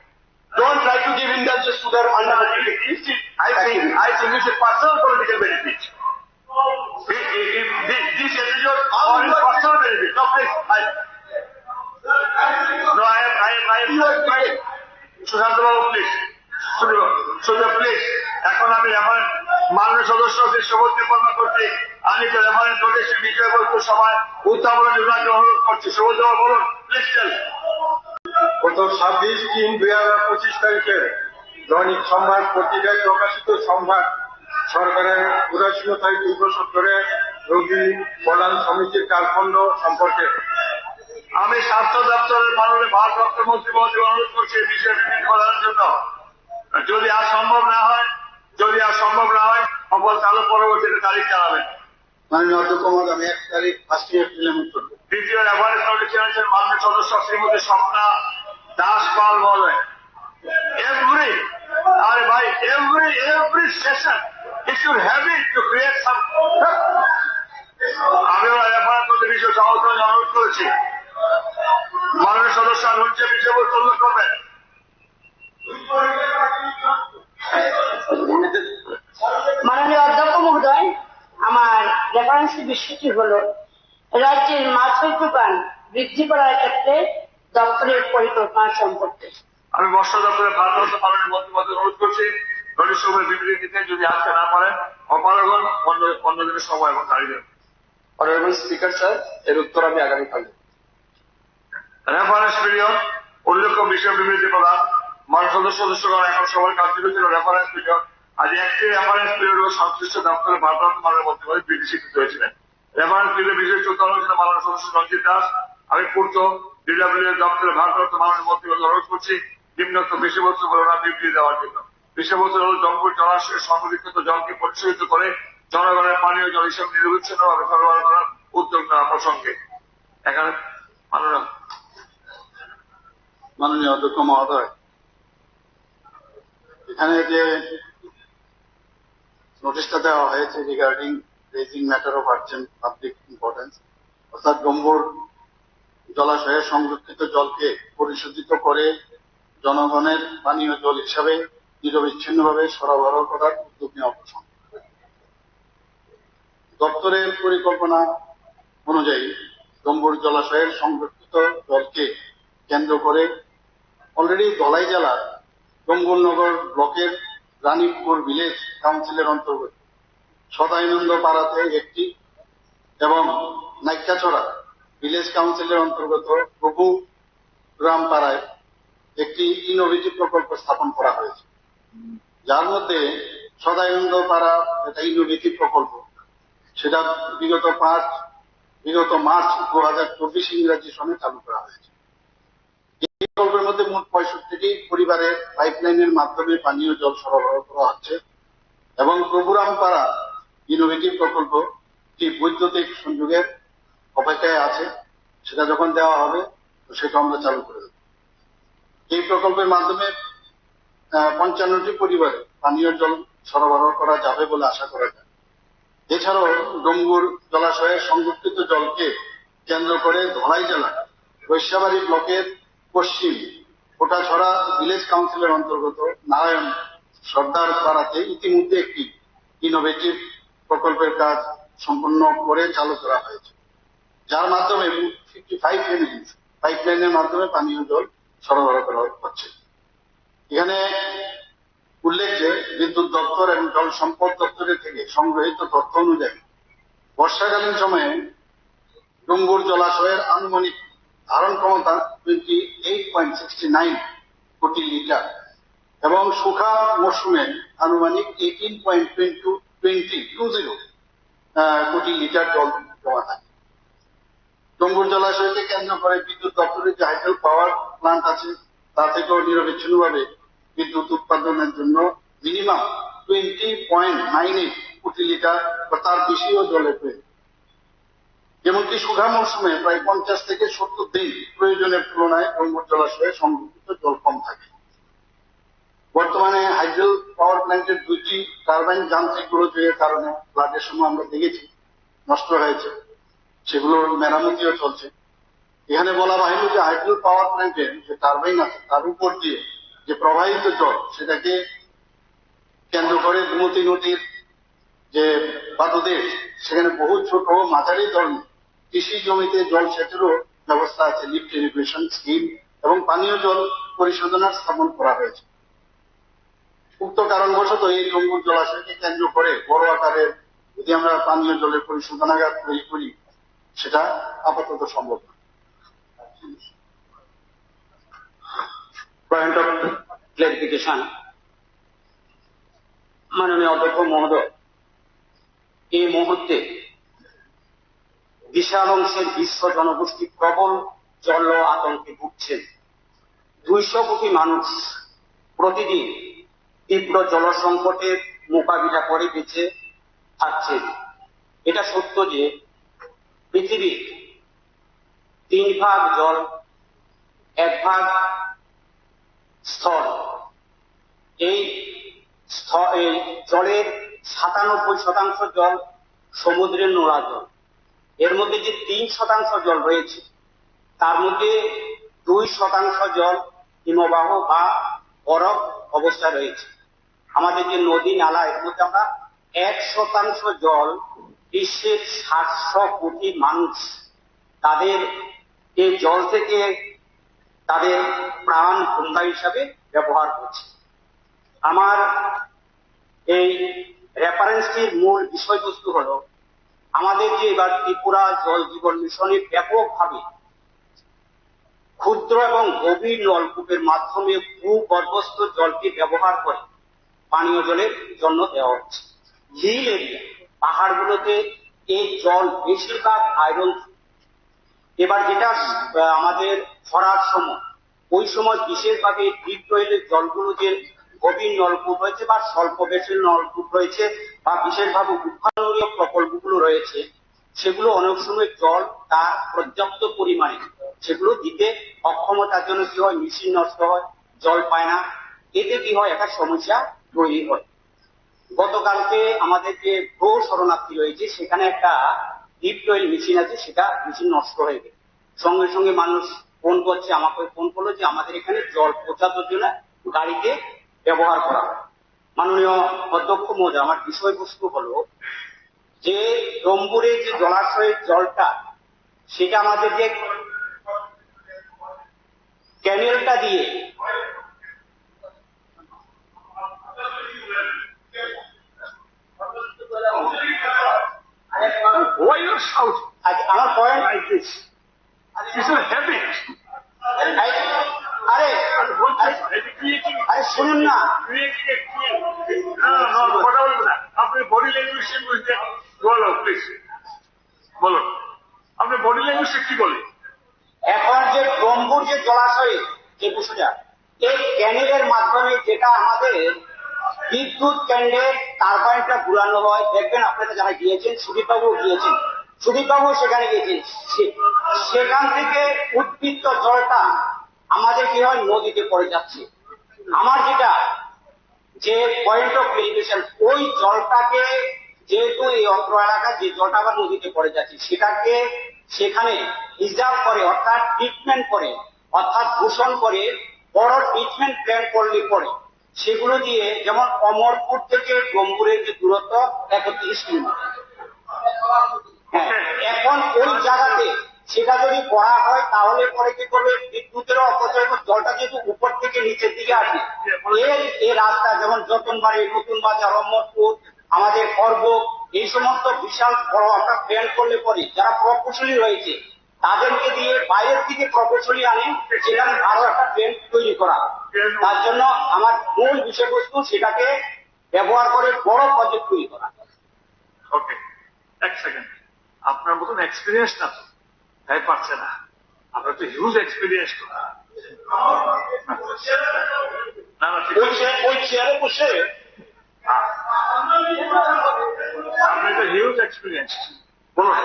Don't try to give indulgence to their undemocratic. You see, I think, I think you should personal political benefit. If, if, if this, this attitude or in personal benefit. No, please. I, no, I am, I am, I am, I am, Sushanta Babu, please. Sushanta, Sushanta, please. এখন আমি রেফারেন্স, মাননীয় সদস্য শ্রী শোভন দেববর্মা কর্তৃক আনিত রেফারেন্স নোটিশটি বিষয়বস্তু সভায় উত্থাপনের জন্য আমি অনুরোধ করছি। শোভন দেববর্মা, বলুন, please tell. গত ছাব্বিশ তিন দুই হাজার পঁচিশ তারিখে দৈনিক সংবাদ পত্রিকায় প্রকাশিত সংবাদ সরকারের উদাসীনতায় দুই বছর ধরে রোগী কল্যাণ সমিতির কালখণ্ড সম্পর্কে। আমি স্বাস্থ্য দপ্তরের মাননীয় ভারপ্রাপ্ত মন্ত্রী মহোদয়কে অনুরোধ করছি এই বিষয়ে রিপোর্ট করার জন্য। যদি আর সম্ভব না হয়, যদি আর সম্ভব না হয়, অপর কালো পরবর্তীতে তারিখ জানাবেন। মাননীয় অধ্যক্ষ মহোদয়, আমি এক তারিখ, ফার্স্ট এপ্রিলে মুখ করব। দ্বিতীয় রেফারেন্স নোটিশ জানিয়েছেন মাননীয় সদস্য শ্রীমতী স্বপ্না দাস পাল মহোদয়। এভরি, আরে ভাই, every, every session you should have it to create some. আমি ওরা রেফারেন্স নোটিশ বিষয়ে সমর্থন অনুরোধ করেছি। মাননীয় সদস্য আমি উচ্চ বিষয়বস্তু উল্লেখ করবেন। মাননীয় অধ্যক্ষ মহোদয়, আমার রেফারেন্স বিষয়টি হলো রাজ্যের মাছের যোগান বৃদ্ধি করার ক্ষেত্রে দপ্তরের পরিকল্পনা সম্পর্কে। আমি মৎস্য দপ্তরের ভারপ্রাপ্ত মাননীয় মন্ত্রী মহোদয়কে অনুরোধ করছি নোটিশ সভায় বিবৃতি দিতে যদি আজকে না পারেন, অপারগণ অন্য, অন্য দিনের সময় এবং তারিখে। অনারেবল স্পিকার স্যার, এর উত্তর আমি আগামীকাল দেব। রেফারেন্স পিরিয়ড, উল্লেখ্য বিষয় বিবৃতি প্রদান। মাননীয় সদস্য সদস্যগণ, এখন সভার কার্যসূচি হল রেফারেন্স পিরিয়ড। আজ একটি রেফারেন্স পিরিয়ড ও সংশ্লিষ্ট দপ্তরের ভারপ্রাপ্ত মাননীয় মন্ত্রী বিবৃতি স্বীকৃত হয়েছিলেন। রেফারেন্স পিরিয়ড বিষয়ে চূড়ান্ত আলোচনা মাননীয় সদস্য রঞ্জিত দাস। আমি পূর্ত ডিডব্লিউ দপ্তরের ভারপ্রাপ্ত মাননীয় মন্ত্রী অনুরোধ করছি নিম্নোক্ত বিষয়বস্তু বর্ণনা বিবৃতি দেওয়ার জন্য। বিষয়বস্তু হল ডোমগুড় জলাশয়ে সংরক্ষিত জলকে পরিশোধিত করে জনগণের পানীয় জল হিসেবে নিরবিচ্ছিন্নভাবে সরবরাহ করার উদ্যোগ নেওয়া প্রসঙ্গে। এখানে মাননীয় মাননীয় অধ্যক্ষ মহোদয়, এখানে যে নোটিশটা দেওয়া হয়েছে regarding raising matter of urgent public importance, অর্থাৎ ডোমগুড় জলাশয়ে সংরক্ষিত জলকে পরিশোধিত করে জনগণের পানীয় জল হিসাবে নিরবিচ্ছিন্নভাবে সরবরাহ করার উদ্যোগ নেওয়া প্রসঙ্গে। দপ্তরের পরিকল্পনা অনুযায়ী ডোমগুড় জলাশয়ের সংরক্ষিত জলকে কেন্দ্র করে অলরেডি ধলাই জেলার ডোমগুড়নগর ব্লকের রানীপুর ভিলেজ কাউন্সিলের অন্তর্গত সদাইনন্দ পাড়াতে একটি এবং নাইকাছড়া ভিলেজ কাউন্সিলের অন্তর্গত প্রভু রামপাড়ায় একটি ইনোভেটিভ প্রকল্প স্থাপন করা হয়েছে, যার মধ্যে সদাইনন্দ পাড়া একটা ইনোভেটিভ প্রকল্প, সেটা বিগত পাঁচ বিগত মার্চ দু হাজার চব্বিশ ইংরাজি সনে চালু করা হয়েছে। এই প্রকল্পের মধ্যে মোট পঁয়ষট্টিটি পরিবারের পাইপলাইনের মাধ্যমে পানীয় জল সরবরাহ করা হচ্ছে এবং প্রভুরাম পাড়া ইনোভেটিভ প্রকল্প টি বৈদ্যুতিক সংযোগের অপেক্ষায় আছে, সেটা যখন দেওয়া হবে তো সেটা আমরা চালু করে দেব। এই প্রকল্পের মাধ্যমে আহ, পঞ্চান্নটি পরিবারে পানীয় জল সরবরাহ করা যাবে বলে আশা করা যায়। এছাড়াও ডোমগুড় জলাশয়ের সংরক্ষিত জলকে কেন্দ্র করে ধলাই জেলা বৈশ্যাবাড়ি ব্লকের পশ্চিম কোটাছড়া ভিলেজ কাউন্সিলের অন্তর্গত নারায়ণ সর্দার পাড়াতে ইতিমধ্যে একটি ইনোভেটিভ প্রকল্পের কাজ সম্পন্ন করে চালু করা হয়েছে, যার মাধ্যমে ফিফটি ফাইভ ফ্যামিলিজ পাইপলাইনের মাধ্যমে পানীয় জল সরবরাহ করা হচ্ছে। এখানে উল্লেখ যে বিদ্যুৎ দপ্তর এবং জল সম্পদ দপ্তরের থেকে সংগ্রহীত তথ্য অনুযায়ী বর্ষাকালীন সময়ে ডুম্বুর জলাশয়ের আনুমানিক ধারণ ক্ষমতা twenty eight point sixty nine কোটি লিটার এবং শুখা মৌসুমে আনুমানিক eighteen point twenty two zero কোটি লিটার জল জমা থাকে। ডুম্বুর জলাশয়কে কেন্দ্র করে বিদ্যুৎ দপ্তরের যে হাইড্রো পাওয়ার প্ল্যান্ট আছে, তা থেকেও নিরবিচ্ছিন্নভাবে বিদ্যুৎ উৎপাদনের জন্য minimum twenty point nine eight কোটি লিটার বা তার বেশিও জলের প্রয়োজন। এমনকি শুখা মৌসুমে প্রায় পঞ্চাশ থেকে সত্তর দিন প্রয়োজনের তুলনায় ডুম্বুর জলাশয়ে সংরক্ষিত জল কম থাকে। বর্তমানে হাইড্রো পাওয়ার প্ল্যান্টের দুইটি টারবাইন যান্ত্রিক গোলযোগের কারণে ফ্লাডের সময় আমরা দেখেছি নষ্ট হয়েছে, সেগুলোর মেরামতিও চলছে। এখানে বলা বাহুল্য যে হাইড্রো পাওয়ার প্ল্যান্টের যে টারবাইন আছে তার উপর দিয়ে যে প্রবাহিত জল, সেটাকে কেন্দ্র করে গোমতী নদীর যে পাদদেশ, সেখানে বহু ছোট ও মাঝারি ধরনের কৃষি জমিতে জল সেচেরও ব্যবস্থা আছে, লিফট ইরিগেশন স্কিম এবং পানীয় জল পরিশোধনার স্থাপন করা হয়েছে। উক্ত কারণবশত এই ডুম্বুর জলাশয়কে কেন্দ্র করে বড় আকারে যদি আমরা পানীয় জলের পরিশোধনাগার তৈরি করি, সেটা আপাতত সম্ভব নয়। পয়েন্ট অফ ক্লারিফিকেশন, মাননীয় অধ্যক্ষ মহোদয়, এই মুহূর্তে বিশাল অংশের বিশ্ব জনগোষ্ঠী প্রবল জল আতঙ্কে ভুগছেন। দুইশো কোটি মানুষ প্রতিদিন তীব্র জল সংকটের মোকাবিলা করে বেঁচে থাকছেন। এটা সত্য যে পৃথিবীর তিন ভাগ জল, এক ভাগ স্থল। এই স্থ-, এই জলের সাতানব্বই শতাংশ জল সমুদ্রের নোনা জল। এর মধ্যে যে তিন শতাংশ জল রয়েছে, তার মধ্যে দুই শতাংশ জল হিমবাহ বা বরফ অবস্থায় রয়েছে। আমাদের যে নদী নালা, এর মধ্যে আমরা এক শতাংশ জল বিশ্বের সাতশো কোটি মানুষ তাদের এই জল থেকে তাদের প্রাণ গঙ্গা হিসাবে ব্যবহার করছে। আমার এই রেফারেন্সটির মূল বিষয়বস্তু হলো আমাদের যে এবার ত্রিপুরা জল জীবন মিশনে ব্যাপকভাবে ক্ষুদ্র এবং গভীর নলকূপের মাধ্যমে ভূগর্ভস্থ জলকে ব্যবহার করে পানীয় জলের জন্য দেওয়া হচ্ছে। হিল এরিয়া, পাহাড়গুলোতে এই জল বেশিরভাগ আয়রন। এবার যেটা আহ, আমাদের খরার সময়, ওই সময় বিশেষভাবে ডিপ ওয়েলের জলগুলো যে গভীর নলকূপ রয়েছে বা স্বল্প বেসের নলকূপ রয়েছে বা বিশেষভাবে উদ্ভাবনীয় প্রকল্পগুলো রয়েছে, সেগুলো অনেক সময় জল তার পর্যাপ্ত পরিমাণে সেগুলো দিতে অক্ষমতার জন্য কি হয়, মেশিন নষ্ট হয়, জল পায় না। এতে কি হয়, একটা সমস্যা তৈরি হয়। গতকালকে আমাদের যে ভ্রু শরণার্থী রয়েছে, সেখানে একটা ডিপ ওয়েল মেশিন আছে, সেটা মেশিন নষ্ট হয়ে গেছে। সঙ্গে সঙ্গে মানুষ ফোন করছে, আমাকে ফোন করলো যে আমাদের এখানে জল পৌঁছানোর জন্য গাড়িতে ব্যবহার করা হয়। মাননীয় অধ্যক্ষ মহোদয়, আমার বিষয়বস্তু হলো যে ডম্বুরে যে জলাশয়ের জলটা, সেটা আমাদের যে ক্যানেলটা দিয়ে, Why you shout আজ আমার point like this? It's a habit. আরে, আরে, আরে, আরে, শুনুন না। না, না, না, কথা বলবেন না। আপনি বডি ল্যাঙ্গুয়েজ বুঝতে বলো, প্লিজ। বলো, আপনি বডি ল্যাঙ্গুয়েজ কি বলে? এখন যে ডম্বুর যে জলাশয়ে যে বিষয়টা, এই ক্যানেলের মাধ্যমে যেটা আমাদের বিদ্যুৎ কেন্দ্রের টারবাইনটা ঘুরানো হয়, দেখবেন আপনারা যারা গিয়েছেন, সুদীপবাবু গিয়েছেন, সুদীপবাবু সেখানে গিয়েছেন। সে- সেখান থেকে উদ্বৃত্ত জলটা আমাদের কি হয়, নদীতে পড়ে যাচ্ছে। আমার যেটা যে পয়েন্ট অফ ইরিগেশন, ওই জলটাকে, যেহেতু এই অত্র এলাকা যে জলটা আবার নদীতে পড়ে যাচ্ছে, সেটাকে সেখানে রিজার্ভ করে, অর্থাৎ ট্রিটমেন্ট করে, অর্থাৎ দূষণ করে, বড় ট্রিটমেন্ট প্ল্যান্ট করলে পরে সেগুলো দিয়ে, যেমন অমরপুর থেকে ডম্বুরের যে দূরত্ব একত্রিশ কিলোমিটার, হ্যাঁ, এখন ওই জায়গাতে সেটা যদি করা হয়, তাহলে পরে কি করবে, বিদ্যুতেরও অপচয় এবং জলটা যেহেতু উপর থেকে নিচের দিকে আসে, এর এই রাস্তা যেমন যতনবাড়ি, নতুন বাজার, অমরপুর, আমাদের খড়বুক, এই সমস্ত বিশাল বড় একটা প্ল্যান্ট করলে পরে যারা প্রকৌশলী রয়েছে, তাদেরকে দিয়ে বাইরের দিকে প্রকৌশলী আনে, সেখানে আরো একটা প্ল্যান্ট তৈরি করা। তার জন্য আমার মূল বিষয়বস্তু সেটাকে ব্যবহার করে বড় প্রজেক্ট তৈরি করা। ওকে, এক সেকেন্ড। আপনার মতন এক্সপিরিয়েন্স না তো, তাই পারছে না। আপনার তো হিউজ এক্সপিরিয়েন্স তো। না, না, ঠিক ওই আছে। চেয়ার, ওই চেয়ারে বসে আপনি তো হিউজ এক্সপিরিয়েন্স। বলুন,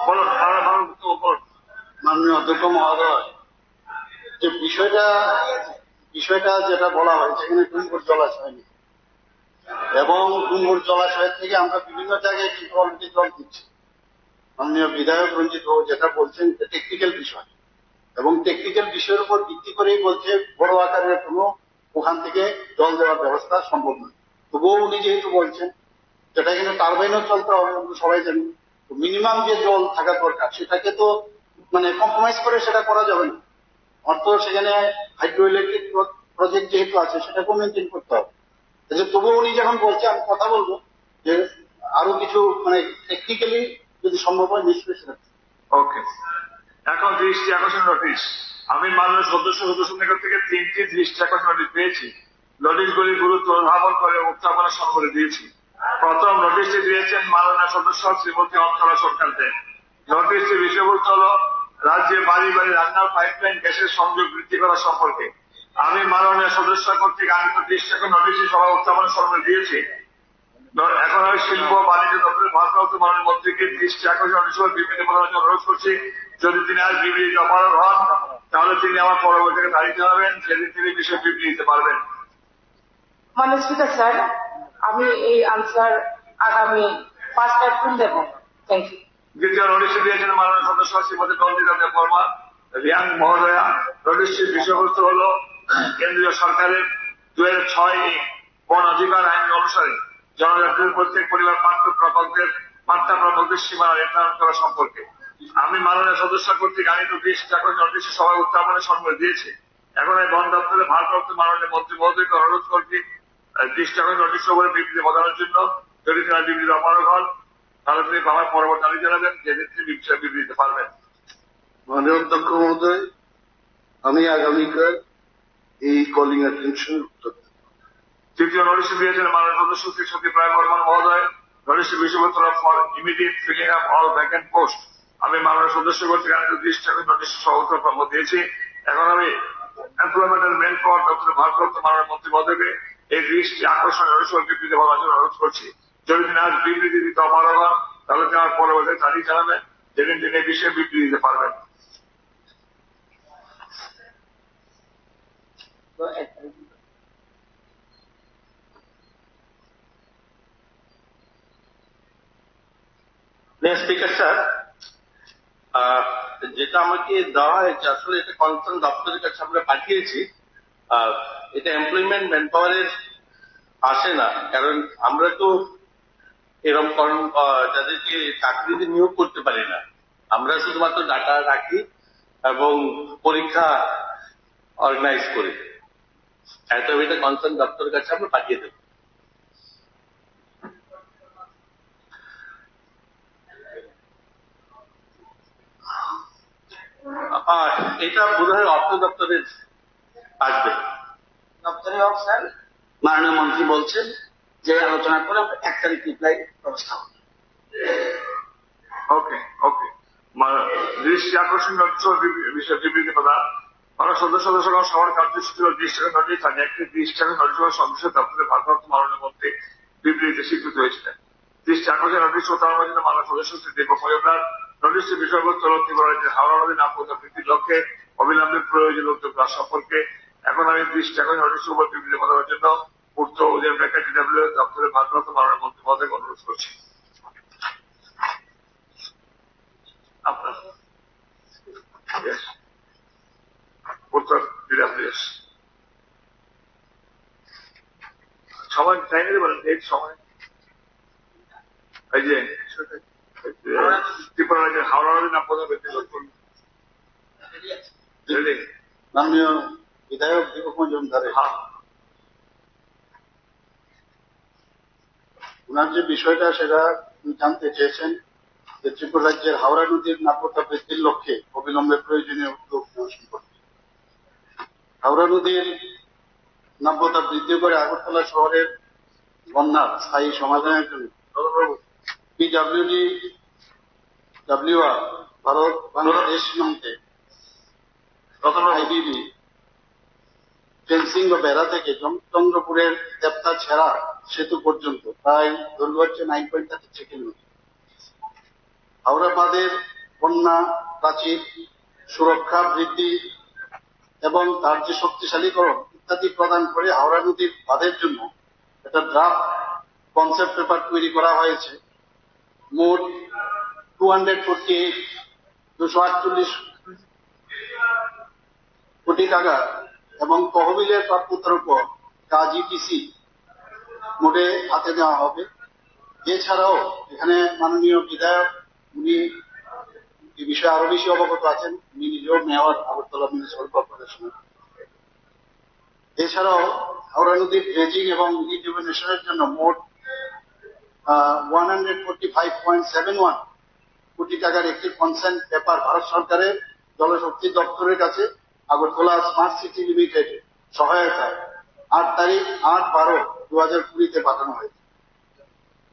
বলুন, ভালো, ভালো বক্তব্য বলুন। মাননীয় অধ্যক্ষ মহোদয়, যে বিষয়টা, বিষয়টা যেটা বলা হয়, সেখানে ডুম্বুর জলাশয় নেই এবং ডুম্বুর জলাশয় থেকে আমরা বিভিন্ন জায়গায় কিন্তু অলরেডি জল দিচ্ছি। মাননীয় বিধায়ক রঞ্জিত বাবু যেটা বলছেন, এটা টেকনিক্যাল বিষয় এবং টেকনিক্যাল বিষয়ের উপর ভিত্তি করেই বলছে বড় আকারের কোনো ওখান থেকে জল দেওয়ার ব্যবস্থা সম্ভব নয়। তবুও উনি যেহেতু বলছেন, যেটা এখানে টারবাইনও চলতে হবে, আমরা সবাই জানি, তো মিনিমাম যে জল থাকা দরকার সেটাকে তো মানে কম্প্রোমাইজ করে সেটা করা যাবে না। অর্থ সেখানে হাইড্রো ইলেকট্রিক প্রজেক্ট যেহেতু আছে সেটাকেও মেনটেন করতে হবে। এই যে তবুও উনি যখন বলছে, আমি কথা বলবো যে আরো কিছু মানে টেকনিক্যালি যদি সম্ভব হয় নিশ্চয়ই সেটা। ওকে, এখন দৃষ্টি আকর্ষণ নোটিশ। আমি মাননীয় সদস্য সদস্য নিকট থেকে তিনটি দৃষ্টি আকর্ষণ নোটিশ পেয়েছি। নোটিশগুলি গুরুত্ব অনুধাবন করে উত্থাপনের সম্মতি দিয়েছি। প্রথম নোটিশটি দিয়েছেন মাননীয় সদস্য শ্রীমতী অন্তরা সরকার দেব। নোটিশটির বিষয়বস্তু হল রাজ্যে বাড়ি বাড়ি রান্নার পাইপলাইন গ্যাসের সংযোগ বৃদ্ধি করা সম্পর্কে। আমি মাননীয় সদস্য কর্তৃক আনিত দৃষ্টি আকর্ষণ নোটিশটি সভা উত্থাপনের সম্মতি দিয়েছি। ধর, এখন আমি শিল্প ও বাণিজ্য দপ্তরের ভারপ্রাপ্ত মাননীয় মন্ত্রীকে দৃষ্টি আকর্ষণ হিসেবে বিবৃতি প্রদানের জন্য অনুরোধ করছি। যদি তিনি আজ বিবৃতি দিতে অপারগ হন, তাহলে তিনি আমার পরবর্তীতে তারিখ জানাবেন, যেদিন তিনি বিষয়ে বিবৃতি দিতে পারবেন। মাননীয় স্পিকার স্যার, আমি এই আনসার আগামী পাঁচ এপ্রিল দেব। Thank you. দ্বিতীয় নোটিশ দিয়েছেন মাননীয় সদস্য শ্রীমতী নন্দিতা দেববর্মা রিয়াং মহোদয়া। নোটিশটির বিষয়বস্তু হল কেন্দ্রীয় সরকারের দুই হাজার ছয় বন অধিকার আইন অনুসারে জনজাতিদের প্রত্যেক পরিবার পাট্টা প্রাপকদের, পাট্টা প্রাপকদের সীমানা নির্ধারণ করা সম্পর্কে। আমি মাননীয় সদস্য কর্তৃক আনিত দৃষ্টি আকর্ষণ নোটিশ সভায় উত্থাপনের সম্মতি দিয়েছি। এখন এই বন দপ্তরের ভারপ্রাপ্ত মাননীয় মন্ত্রী মহোদয়কে অনুরোধ করছি, আহ, দৃষ্টি আকর্ষণ নোটিশ উপরে বিবৃতি প্রদানের জন্য। যদি তারা বিবৃতি অপারগ হন, তাহলে তিনি বাংলার পরবর্তী তারিখ জানাবেন, যেদিন তিনি বিষয়ে বিবৃতি দিতে পারবেন। মাননীয় অধ্যক্ষ মহোদয়, আমি আগামীকাল এই কলিং অ্যাটেনশন উত্তর দেব। তৃতীয় নোটিশ দিয়েছেন মাননীয় সদস্য শ্রী সত্যি রায় বর্মন মহোদয়। Notice to be issued for immediate filling up all vacant post. আমি মাননীয় সদস্য কর্তৃক আনিত দৃষ্টি আকর্ষণ নোটিশ সহ উত্তর পর্ব দিয়েছি। এখন আমি এমপ্লয়মেন্ট এন্ড ম্যান পাওয়ার দপ্তরের ভারপ্রাপ্ত মাননীয় মন্ত্রী মহোদয়কে এই দৃষ্টি আকর্ষণ নোটিশ বিবৃতি বলার জন্য অনুরোধ করছি। যদি তিনি আজ বিবৃতি দিতে অপারগ হন, তাহলে তিনি আমার পরবর্তী তারিখ জানাবেন, যেদিন তিনি এই বিষয়ে বিবৃতি দিতে পারবেন। স্পিকার স্যার, আহ, যেটা আমাকে দেওয়া হয়েছে, আসলে এটা কনসার্ন দপ্তরের কাছে আমরা পাঠিয়েছি। আহ, এটা এমপ্লয়মেন্ট ম্যান পাওয়ারের আসে না, কারণ আমরা তো এরকম কর্ম, আহ, যাদেরকে চাকরিতে নিয়োগ করতে পারি না, আমরা শুধুমাত্র ডাটা রাখি এবং পরীক্ষা অর্গানাইজ করি। এত এটা কনসার্ন দপ্তরের কাছে আমরা পাঠিয়ে দেবো। আহ, এটা বোধহয় অর্থ দপ্তরের আসবে। দপ্তরের অফিসার মাননীয় মন্ত্রী বলছেন যে আলোচনার পরে আমরা এক তারিখ রিপ্লাই ব্যবস্থা হবে। ওকে, ওকে। মা-, দৃষ্টি আকর্ষণ করছে বি-, বিষয়ে বিবৃতি প্রদান। আমরা সদস্য সদস্যগণ সবার কার্যসূচি ও দৃষ্টি আকর্ষণ নোটিশ জানিয়ে একটি দৃষ্টি আকর্ষণ নোটিশ সদস্য দপ্তরের ভারপ্রাপ্ত মাননীয় মন্ত্রী বিবৃতিতে স্বীকৃত হয়েছিলেন। দৃষ্টি আকর্ষণ নোটিশ প্রদান করার জন্য মাননীয় সদস্য শ্রী দীপক মজুমদার নোটিশটি বিষয়বস্তু হল ত্রিপুরা রাজ্যের হাওড়া নদীর নাব্যতা বৃদ্ধির লক্ষ্যে অবিলম্বে প্রয়োজনীয় উদ্যোগ নেওয়া সম্পর্কে। এখন আমি দৃষ্টি আকর্ষণ নোটিশ উপর বিবৃতি প্রদানের জন্য উত্তর অধিকার ব্যাখ্যা ডিডব্লিউ দপ্তরের ভারপ্রাপ্ত মাননীয় মন্ত্রী মহোদয়কে অনুরোধ করছি। আপনার। Yes. উত্তর ডিডব্লিউএস। সময় চাইলে বলেন, এই সময়। এই যে, এই যে ত্রিপুরা রাজ্যের হাওড়া নদী নাব্যতা বৃদ্ধির লক্ষ্যে। রেডি? মাননীয় বিধায়ক দীপক মজুমদারের হ্যাঁ। ওনার যে বিষয়টা, সেটা উনি জানতে চেয়েছেন যে ত্রিপুরা রাজ্যের হাওড়া নদীর নাব্যতা বৃদ্ধির লক্ষ্যে অবিলম্বে প্রয়োজনীয় উদ্যোগ নেওয়া সম্পর্কে। হাওড়া নদীর নাব্যতা বৃদ্ধি করে আগরতলা শহরের বন্যার স্থায়ী সমাধানের জন্য পিডব্লিউডি, ডাব্লিউআর, ভারত বাংলাদেশ সীমান্তে আইডিবি ফেন্সিং বা বেড়া থেকে চন্দ্রপুরের দেবতা ছেড়া সেতু পর্যন্ত প্রায় দৈর্ঘ্য হচ্ছে nine point thirty three kilometre. Howrah বাঁধের বন্যা প্রাচীর সুরক্ষা বৃদ্ধি এবং তার যে শক্তিশালীকরণ ইত্যাদি প্রদান করে হাওড়া নদীর বাঁধের জন্য একটা ড্রাফট কনসেপ্ট পেপার তৈরি করা হয়েছে। মোট টু হান্ড্রেড ফোর্টি এইট, দুশো আটচল্লিশ কোটি টাকা এবং তহবিলের প্রাপ্যতার উপর কাজ ইপিসি মোডে হাতে নেওয়া হবে। এছাড়াও এখানে মাননীয় বিধায়ক, উনি এই বিষয়ে আরো বেশি অবগত আছেন, উনি নিজেও মেয়র আগরতলা মিউনিসিপ্যাল কর্পোরেশনের। এছাড়াও হাওড়া নদীর ড্রেজিং এবং রিজুভেনেশনের জন্য মোট one hundred forty five point seven one কোটি টাকার একটি কনসেন্ট পেপার ভারত সরকারের জলশক্তি দপ্তরের কাছে আগরতলা স্মার্ট সিটি লিমিটেড সহায়তায় আট তারিখ, আট বারো দু হাজার কুড়িতে পাঠানো হয়েছে,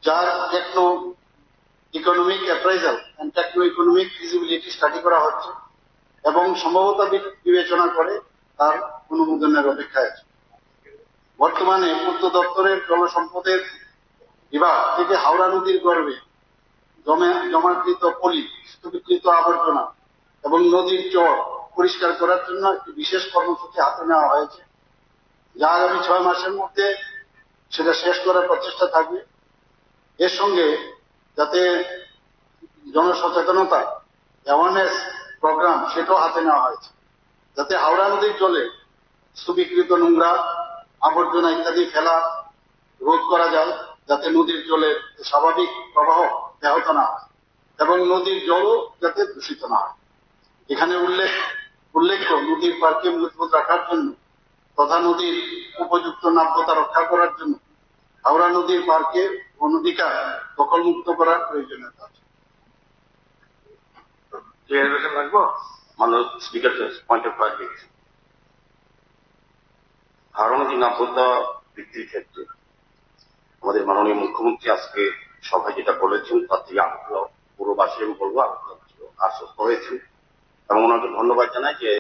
যার techno economic appraisal and techno economic feasibility study করা হচ্ছে এবং সম্ভাব্যতা বি-, বিবেচনা করে তার অনুমোদনের অপেক্ষায় আছে। বর্তমানে পূর্ত দপ্তরের জলসম্পদের বিভাগ থেকে হাওড়া নদীর গর্ভে জমে, জমাকৃত পলি, স্তূপীকৃত আবর্জনা এবং নদীর চর পরিষ্কার করার জন্য একটি বিশেষ কর্মসূচি হাতে নেওয়া হয়েছে, যা আগামী ছয় মাসের মধ্যে সেটা শেষ করার প্রচেষ্টা থাকবে। এর সঙ্গে যাতে জনসচেতনতা, অ্যাওয়ারনেস প্রোগ্রাম, সেটাও হাতে নেওয়া হয়েছে, যাতে হাওড়া নদীর জলে স্তূপীকৃত নোংরা, আবর্জনা ইত্যাদি ফেলা রোধ করা যায়, যাতে নদীর জলের স্বাভাবিক প্রবাহ ব্যাহত না হয় এবং নদীর জলও যাতে দূষিত না হয়। এখানে উল্লেখ, উল্লেখ্য, নদীর পার্কে মজবুত রাখার জন্য তথা নদীর উপযুক্ত নাব্যতা রক্ষা করার জন্য হাওড়া নদীর পার্কে বন অধিকার দখলমুক্ত করার প্রয়োজনীয়তা আছে। Clarification লাগবো? মাননীয় speaker, point of clarification. Howrah নদীর নাব্যতা বৃদ্ধির ক্ষেত্রে আমাদের মাননীয় মুখ্যমন্ত্রী আজকে সভায় যেটা বলেছেন, তাতে আগরতলা পুরবাসী, আমি বলবো, আগরতলাবাসীও আশ্বস্ত হয়েছেন এবং ওনাকে ধন্যবাদ জানাই যে